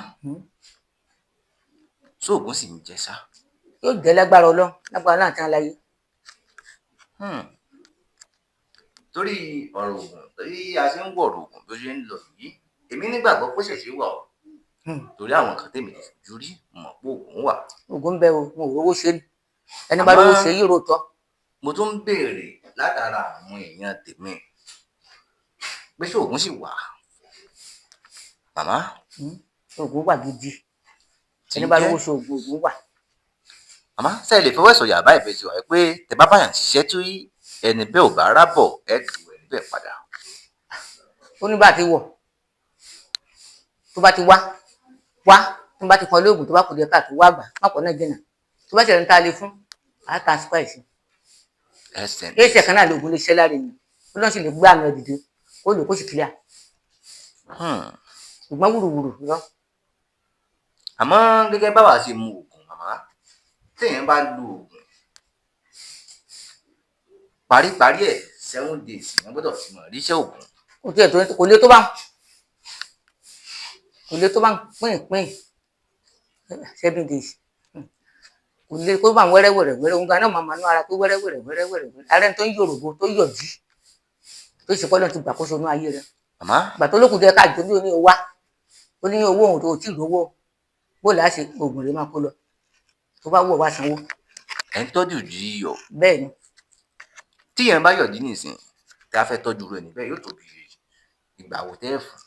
sóògùn sì ń jẹ sá? Yóò jẹ́ lágbára Ọlọ́run, lágbára náà tán láyé. Torí ọ̀rọ̀ ògùn, torí a ṣe ń wọ̀rọ̀ ògùn bí ó ṣe ń lọ yìí, èmi nígbàgbọ́ pé ṣẹ̀ṣẹ̀ wà o. Torí àwọn nǹkan tèmi ti fojú rí, mo mọ̀ pé ògùn wà. Ògùn ń bẹ o, mo ò rówó ṣe ni. Ẹni bá rówó ṣe yóò róòtọ́. Mo tún ń béèrè látara àwọn èèyàn tèmi pé ṣé ògùn sì wà, màmá? Ògùn wà gidi. Tí Ẹni ń bá jẹ́ rówó ṣe ògùn, ògùn wà. Màmá, ṣé ẹ lè fọwọ́ sọ̀yà báyìí fẹ́ sọ pé tẹ bá báyàn ṣiṣẹ́ tí ẹni bẹ́ẹ̀ ò bá rábọ̀, ẹ tù ẹni bẹ́ẹ̀ padà? Ó ní bá ti wọ̀, tó bá ti wá wá, tó bá ti kan lóògùn, tó bá kù díẹ̀ káàtó, wá gbà má pọ̀ náà jìnnà, tó bá ṣẹlẹ̀ ń ta lé fún á transfer ẹ̀ sí. Ẹ sẹ̀ Kí ẹsẹ̀ kan náà lóògùn lè ṣẹ́ lára èèyàn, ó lọ́n sì lè gbé àmì ẹ̀ dìde, ó lò kó sì clear. Ṣùgbọ́n wùrùwùrù lọ. Àmọ́ gẹ́gẹ́ báwa ṣe mu oògùn, màmá, téèyàn bá lo oògùn paríparí ẹ̀, 7 days èèyàn gbọ́dọ̀ fi mọ̀ ríṣẹ́ oògùn. Kò tiẹ̀ tó, kò lè tó bá, kò lè tó bá pín pín 7 days, kò lè kó bá wẹ́rẹ́ wẹ́rẹ́ wẹ́rẹ́. Òun gan náà máa máa ná ara pé wẹ́rẹ́ wẹ́rẹ́ wẹ́rẹ́ wẹ́rẹ́ wẹ́rẹ́. Ara ẹni tó ń yòròbó, tó yọ̀jí, tó ṣe pọ́lọ́ ti gbàkóso inú ayé rẹ̀. Màmá, Ìgbà tó lókùn díẹ̀ káàdì tó ní wá, ó ní owó òun tó tí ì rówó bó là á ṣe, oògùn rẹ̀ máa kó lọ, tó bá wù ọ́ wá sanwó. Ẹ̀ ń tọ́jú ju iyọ̀. Bẹ́ẹ̀ ni. Tíyẹn bá yọ̀dí nìsín tí a fẹ́ tọ́jú rẹ̀ níbẹ̀, yóò tó bí ìgbà wo tẹ́ ẹ̀ fún?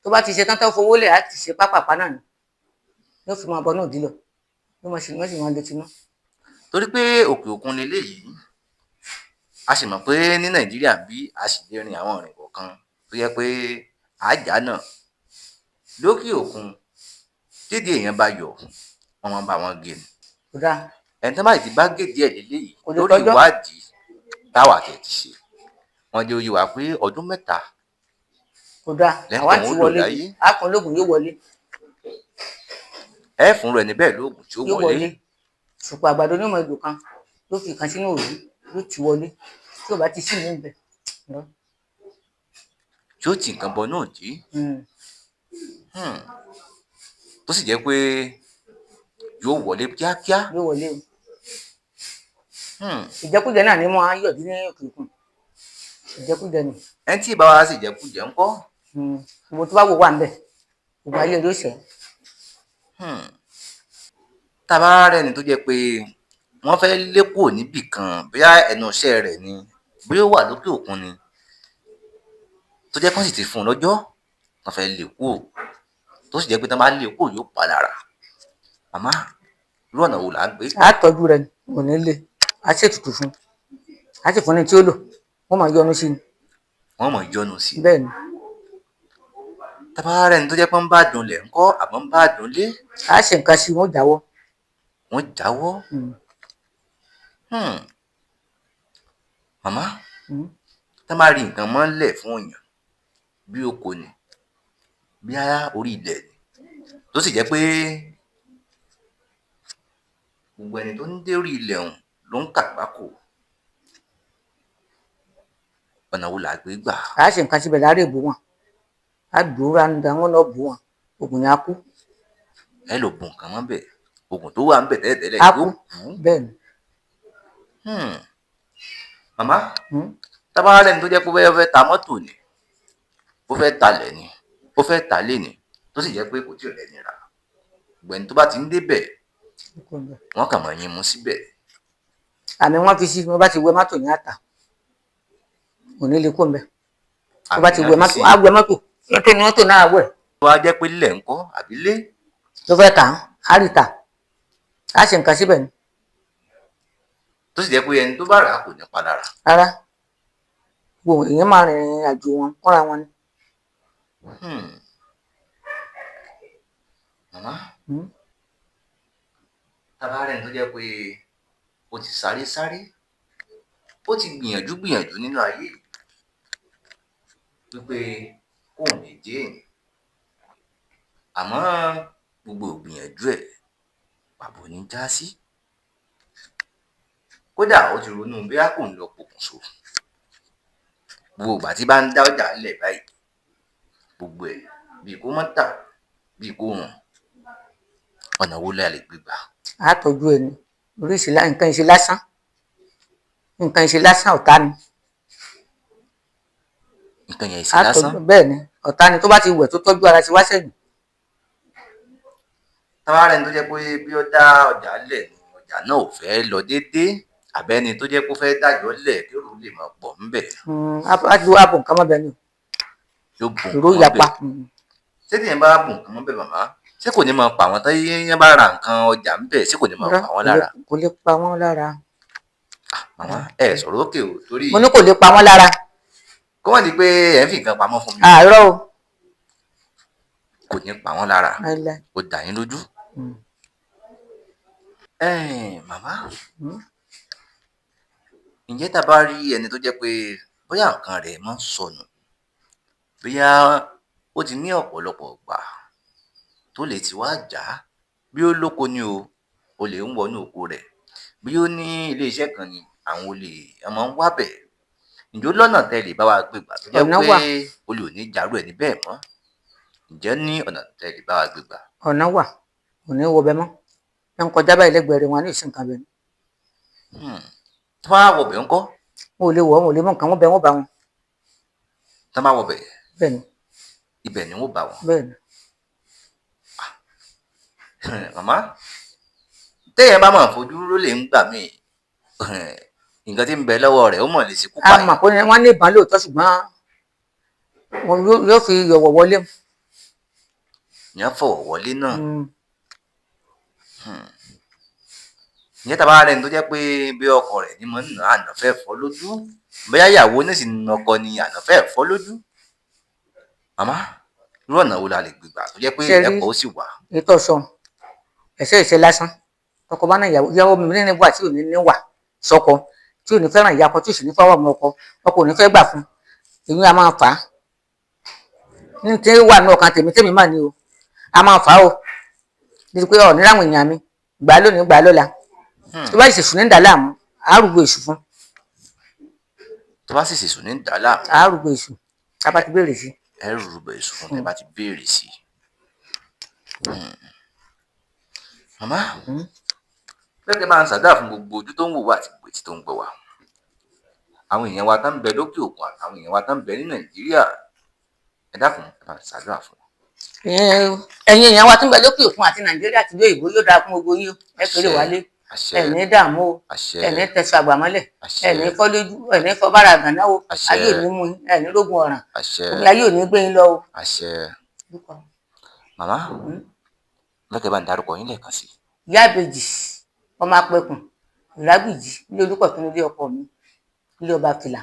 Tó bá ti ṣe tán, tó fowó lẹ̀, á ti ṣe pápápá náà ni yóò fi máa bọ náà dí lọ, yóò máa ṣe, wọ́n sì máa létí náà. Torí pé òkè òkun leléyìí, a sì mọ̀ pé ní Nàìjíríà bí a sì lè rin àwọn ìrìn kọ̀ọ̀kan tó jẹ́ pé àájà náà lókè òkun, tídìí èèyàn bá yọ, wọ́n máa ń bá wọn gé ni. Kò dáa. Ẹni tó bá sì ti bá gé díẹ̀ léléyìí, Kò lè lórí tọ́jọ́. ìwádìí táwa tẹ̀ ti ṣe, wọ́n jẹ́ ó yé wa pé ọdún 3 Kò dáa. lẹ́yìn Àwa tóun ti ó lò wọlé láyé. Á fún lóògùn, yóò wọlé. Ẹ fún rẹ̀ níbẹ̀ lóògùn tí ó Yóò wọlé. wọlé. Ṣùpọ̀ àgbàdo ní ọmọ ìlú kan yóò fi kan sínú òrí, yóò ti wọlé tí ò bá ti sí mi bẹ̀. Tí ó ti nǹkan bọ náà dí, tó sì jẹ́ pé yóò wọlé kíákíá. Yóò wọlé o. Ìjẹkújẹ náà ni mo á yọ̀dí ní òkè òkun, ìjẹkújẹ ni. Ẹni tí ìbá wa sì jẹkújẹ ńkọ́? Gbogbo tó bá wò wà ń bẹ̀, gbogbo ayé ló ṣẹ́. Tá a bá rẹ́ni tó jẹ́ pé wọ́n fẹ́ lé kúrò níbì kan, bóyá ẹnu iṣẹ́ rẹ̀ ni, bóyá ó wà lókè òkun ni, tó jẹ́ kán sì ti fún un lọ́jọ́ wọ́n fẹ́ lé kúrò, tó sì jẹ́ pé tán bá lé kúrò yóò pa lára, màmá, irú ọ̀nà wo là ń gbé? Á tọ́jú rẹ̀ kò ní le, á ṣètùtù fún un, á sì fún ní tí ó lò, wọ́n máa yọnu sí i. Wọ́n mọ̀ yọnu sí i. Bẹ́ẹ̀ ni. Tá a bá rẹ́ni tó jẹ́ pé ń bá dùn lẹ̀ ńkọ́, àbọ̀ ń bá dùn lé? Á ṣe nǹkan sí i, wọ́n jáwọ́. Wọ́n jáwọ́. Màmá, tá bá rí nǹkan mọ́lẹ̀ fún èèyàn, bí oko ni, bí orí ilẹ̀ ni, tó sì jẹ́ pé gbogbo ẹni tó ń dé orí ilẹ̀ ọ̀hún ló ń kàgbákò, ọ̀nà wo là á gbé gbà? Á ṣe nǹkan síbẹ̀ láàárẹ̀, bò wọ́n, á dùn ún ra wọn náà, bò wọ́n, oògùn yẹn á kú. Ẹ lò bò nǹkan mọ́ bẹ̀, oògùn tó wà ń bẹ̀ tẹ́lẹ̀tẹ́lẹ̀ Á yóò kú. kú. Bẹ́ẹ̀ ni. Màmá, tá bá rẹ́ni tó jẹ́ pé bóyá ó fẹ́ ta mọ́tò ni, ó fẹ́ talẹ̀ ni, ó fẹ́ talé ni, tó sì jẹ́ pé kò tíì rẹ́ni rà, gbogbo ẹni tó bá ti ń débẹ̀, wọ́n kàn máa yín mú síbẹ̀. Àmì wọn fi sí, wọn bá ti wẹ mọ́tò yẹn, àtà kò ní lè kó mbẹ tó bá ti Àmì wẹ náà fi mọ́tò sí. Á wẹ mọ́tò tó ní mọ́tò náà wẹ̀. Tó wá jẹ́ pé lílẹ̀ ńkọ́, àbí lé? Tó fẹ́ tà á, á rí tà, á ṣe nǹkan síbẹ̀ ni. Tó sì jẹ́ pé ẹni tó bá rà á kò ní padà rà? Rárá, gbogbo èèyàn máa rìnrìn àjò wọn kọ́ra wọn ni. Màmá, tá a bá rẹ́ni tó jẹ́ pé ó ti sáré sáré, ó ti gbìyànjú gbìyànjú nínú ayé yìí wípé kóun lè jẹ́ èèyàn, àmọ́ gbogbo ìgbìyànjú ẹ̀ pàbó ní já sí. Kódà ó ti ronú bóyá kóun lọ pokùnso. Gbogbo ìgbà tí bá ń dá ọjà ńlẹ̀ báyìí, gbogbo ẹ̀ bíi kó má tà, bíi kó rùn. Ọ̀nà wo la lè gbé gbà? Á tọ́jú ẹni oríṣi nǹkan ìṣe lásán, nǹkan ìṣe lásán ọ̀tá ni. Nǹkan yẹn ìṣe Á lásán. tọ́jú bẹ́ẹ̀ ni, ọ̀tá ni tó bá ti wẹ̀ tó tọ́jú ara ti wá sẹ́yìn. Tá bá rẹ́ni tó jẹ́ pé bí ó dá ọjà lẹ̀ ni ọjà náà ò fẹ́ lọ déédéé, àbẹ́ni tó jẹ́ pé ó fẹ́ dájọ́ lẹ̀ kérò lè máa pọ̀ ńbẹ̀, Á ju ààbò nǹkan mọ́bẹ ni o. Yóò bùn Èrò nǹkan yapa. mọ́bẹ̀. Ṣé tíyẹn bá bùn nǹkan mọ́bẹ̀ màmá, ṣé kò ní máa pa àwọn tán bá ra nǹkan ọjà ńbẹ̀, ṣé kò ní máa pa wọ́n lára? Kò lè pa wọ́n lára. Màmá, ẹ sọ̀rọ̀ òkè o, torí Mo ní kò lè pa wọ́n lára. kó má di pé ẹ̀ ń fi nǹkan pamọ́ fún mi. Àárọ̀ o. Kò ní pa wọ́n lára. Láíláí. Ó dá yín lójú. Màmá, ǹjẹ́ tá a bá rí ẹni tó jẹ́ pé bóyá nǹkan rẹ̀ máa ń sọnù, bóyá ó ti ní ọ̀pọ̀lọpọ̀ ìgbà tó lè ti wá jà á, bí ó lóko ni o, olè ń wọnú oko rẹ̀, bí ó ní ilé-iṣẹ́ kan ni, àwọn olè wọ́n máa ń wábẹ̀. Ǹjẹ́ ó lọ́nà tẹ́ lè bá wa gbé gbà tó jẹ́ Ọ̀nà pé wà. olè ò ní jarú ẹni bẹ́ẹ̀ mọ́? Ǹjẹ́ ní ọ̀nà tẹ́ lè bá wa gbé gbà? Ọ̀nà wà, kò ní wọbẹ̀ mọ́. Ẹ ń kọjá báyìí lẹ́gbẹ̀ẹ́ rẹ̀, wọn á ní ìsìn kan bẹ̀ ni. Tó bá wọbẹ̀ ńkọ́? Wọn ò lè wọ̀, wọn ò lè mú nǹkan, wọn bẹ wọn bá wọn. Tó bá wọbẹ̀, Bẹ́ẹ̀ ni. ibẹ̀ ni wọ́n bá wọn. Bẹ́ẹ̀ ni. Màmá, téèyàn bá máa fojú rólè ń gbà míì, nǹkan tí ń bẹ lọ́wọ́ rẹ̀ ó mọ̀ lè ṣekú A pààyàn. mọ̀ pé wọ́n ní ìbọn lóòótọ́, ṣùgbọ́n wọn yóò fi yọ̀wọ̀ wọlé. Ìyẹn fọ̀wọ̀ wọlé náà. Ǹjẹ́ tá a bá rẹ́ni tó jẹ́ pé bí ọkọ rẹ̀ ní mọ̀ ń nà àná fẹ́ fọ́ lójú, bóyá ìyàwó ní sì ń ọkọ ni àná fẹ́ fọ́ lójú. Màmá, irú ọ̀nà wo la lè gbé gbà tó jẹ́ pé Ṣé rí ìrẹ́pọ̀ ó sì wà? Ètò ọ̀sán ẹ̀ṣẹ́ ìṣe lásán. Tọkọ bá náà ìyàwó, ìyàwó mi nínú wà tí ò ní níwà sọ́kọ, tí ò ní fẹ́ràn ìyá ọkọ, tí ò sì ní fọwọ́ ọmọ ọkọ, ọkọ ò ní fẹ́ gbà fún. Èmi a máa fà á. Ní tí wà ní ọkàn tèmi tèmi mà ní o. A máa fà á o. Nítorí pé ọ̀ní ráwọn èèyàn mi gbà á lónìí, gbà á lọ́la. Tó bá sì sùn ní ìdálàmú, àárùgbò èṣù fún. Tó bá sì sùn ní ìdálàmú, Àárùgbò èṣù. Tá a bá ti béèrè sí. Ẹ rúbọ èṣù fún tẹ́ bá ti béèrè sí. Màmá, bẹ́ẹ̀ kẹ́ máa ń ṣàdúrà fún gbogbo ojú tó ń wò wá àti gbogbo etí tó ń gbọ́ wá. Àwọn èèyàn wa tá ń bẹ lókè òkun àtàwọn èèyàn wa tá ń bẹ ní Nàìjíríà, ẹ dákun, ẹ bá ń ṣàdúrà fún wọn. Ẹ̀yin èèyàn wa tó ń bẹ lókè òkun àti Nàìjíríà àti ìlú òyìnbó, yóò dáa fún gbogbo yín o. Ẹ kéré wálé. Àṣẹ. Ẹ ní dààmú o. Àṣẹ. Ẹ ní tẹsán àgbà mọ́lẹ̀. Àṣẹ. Ẹ ní fọ́ lójú, ẹ ní fọ́ bára gànà o. Àṣẹ. Ayé ò ní mú yín, ẹ ní rógun ọ̀ràn. Àṣẹ. Omi ayé ò ní gbé yín lọ o. Àṣẹ. Màmá, bẹ́ẹ̀ kẹ́ bá ń darúkọ yín lẹ́ẹ̀kan sí. Ìyá ìbejì, ọmọ apẹkùn, ìrágbìjì, ilé olùkọ̀tún, ilé ọkọ mi, ilé ọba fìlà.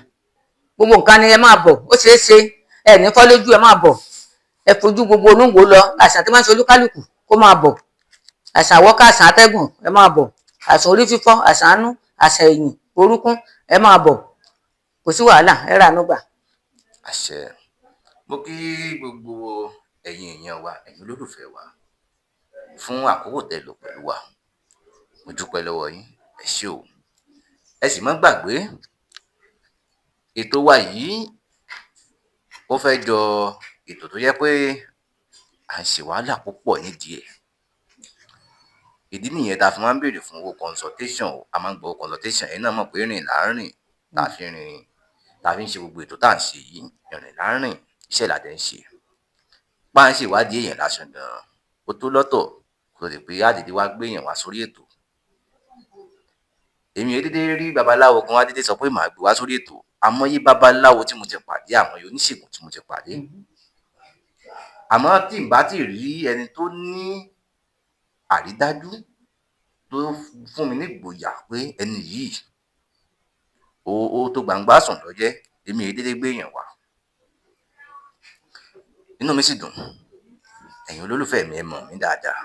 Gbogbo nǹkan ni ẹ máa bọ̀, ó ṣeé ṣe, ẹ ní fọ́ lójú, ẹ máa bọ̀. Ẹ fojú gbogbo olóńgbò lọ, àṣà tí máa ń ṣe olúkálùkù kó máa bọ̀. Àṣà àwọ́ká, àṣà atẹ́gùn, ẹ máa bọ̀. Àṣà orí fífọ́, àṣà àánú, àṣà ẹ̀yìn, orúnkún, ẹ máa bọ̀. Kò sí wàhálà, ẹ rà ánú gbà. Àṣẹ. Mo kí gbogbo ẹ̀yin èèyàn wa, ẹ̀yin olólùfẹ́ wa, fún àkókò tẹ́ lò pẹ̀lú wa. Mo dúpẹ́ lọ́wọ́ yín, ẹ ṣé o. Ẹ sì má gbàgbé ètò wa yìí, ó fẹ́ jọ ètò tó jẹ́ pé à ń ṣe wàhálà púpọ̀ nídìí ẹ̀. Ìdí nìyẹn tá a fi máa ń béèrè fún owó consultation o. A máa ń gbọ́ consultation, ẹ̀yin náà mọ̀ pé rìn là ń rìn, tá a fi rìn, tá a fi ń ṣe gbogbo ètò tá à ń ṣe yìí, ìrìn là ń rìn, iṣẹ́ là dẹ̀ ń ṣe. Bá ń ṣe ìwádìí èèyàn lásán gan-an, ó tó lọ́tọ̀ kó tó di pé á dédé wá gbé èèyàn wá sórí ètò. Èmi ò dédé rí babaláwo kan wá dédé sọ pé màá gbé wá sórí ètò. Àmọ́yé babaláwo tí mo ti pàdé, àmọ́yé oníṣègùn tí mo ti pàdé. Àmọ́ tí n bá tí rí ẹni tó ní àrídájú tó fún mi ní ìgboyà pé ẹni yìí ó tó gbangba sùn lọ́jẹ́, èmi ò dédé gbé èèyàn wá. Inú mi sì dùn, ẹ̀yin olólùfẹ́ mi, ẹ mọ̀ mí dáadáa.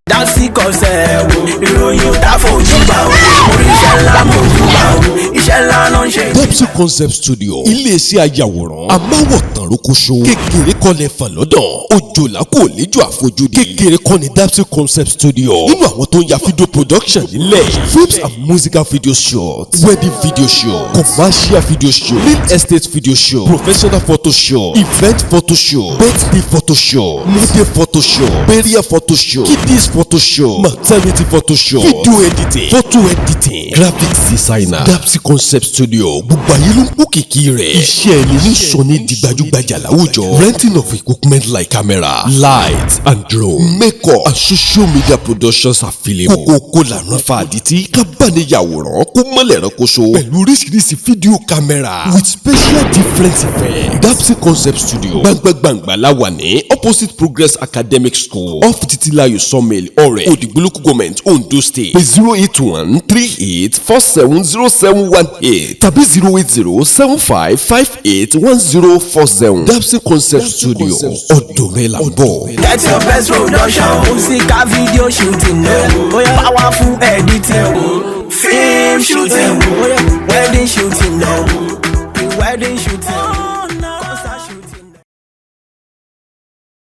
Dapsy Concept o, ìròyìn ò tá fojú bá o, oríṣẹ́ ńlá mo jù bá o, iṣẹ́ ńlá ló ń ṣe. Dapsy Concept Studio, iléeṣẹ́ ayàwòrán amáwòtán rókóṣó, kékeré kọ́ lẹ fà lọ́dọ̀, òjòlá kò léjò àfojúdi. Kékeré kọ́ ni Dapsy Concept Studio nínú àwọn tó ń ya video production nílẹ̀: films and musical video shoot, wedding video shoot, commercial video shoot, real estate video shoot, professional photo shoot, event photo shoot, birthday photo shoot, model photo shoot, burial photo shoot, kiddies photo shoot, maternity photo shoot, video editing, photo editing, graphics designer. Dapsy Concept Studio, gbogbo ayé ló ń kó kìkì rẹ̀. Iṣẹ́ ẹni ní sọ ní di gbajúgbajà láwùjọ. Renting of equipment like camera, light and drone, makeup and social media productions available. Kókókó lànà fa àdìtí kábàániyàwòrán kó mọ́lẹ̀ ránkoṣo pẹ̀lú oríṣiríṣi fídíò camera with special different effects. Dapsy Concept Studio, gbangba-gbangba la wà ní opposite Progress Academic School, off Titilayo Sawmill, Ọ̀rẹ́, Òdìgbò Local Government, Ondo State. Pé 08138470718 tàbí 08075581047. Dapsy Concept Studio, ọ̀dọ̀ rẹ̀ là ń bọ̀. Get your best production, musical video shooting, powerful editing, film shooting, wedding shooting, wedding shooting.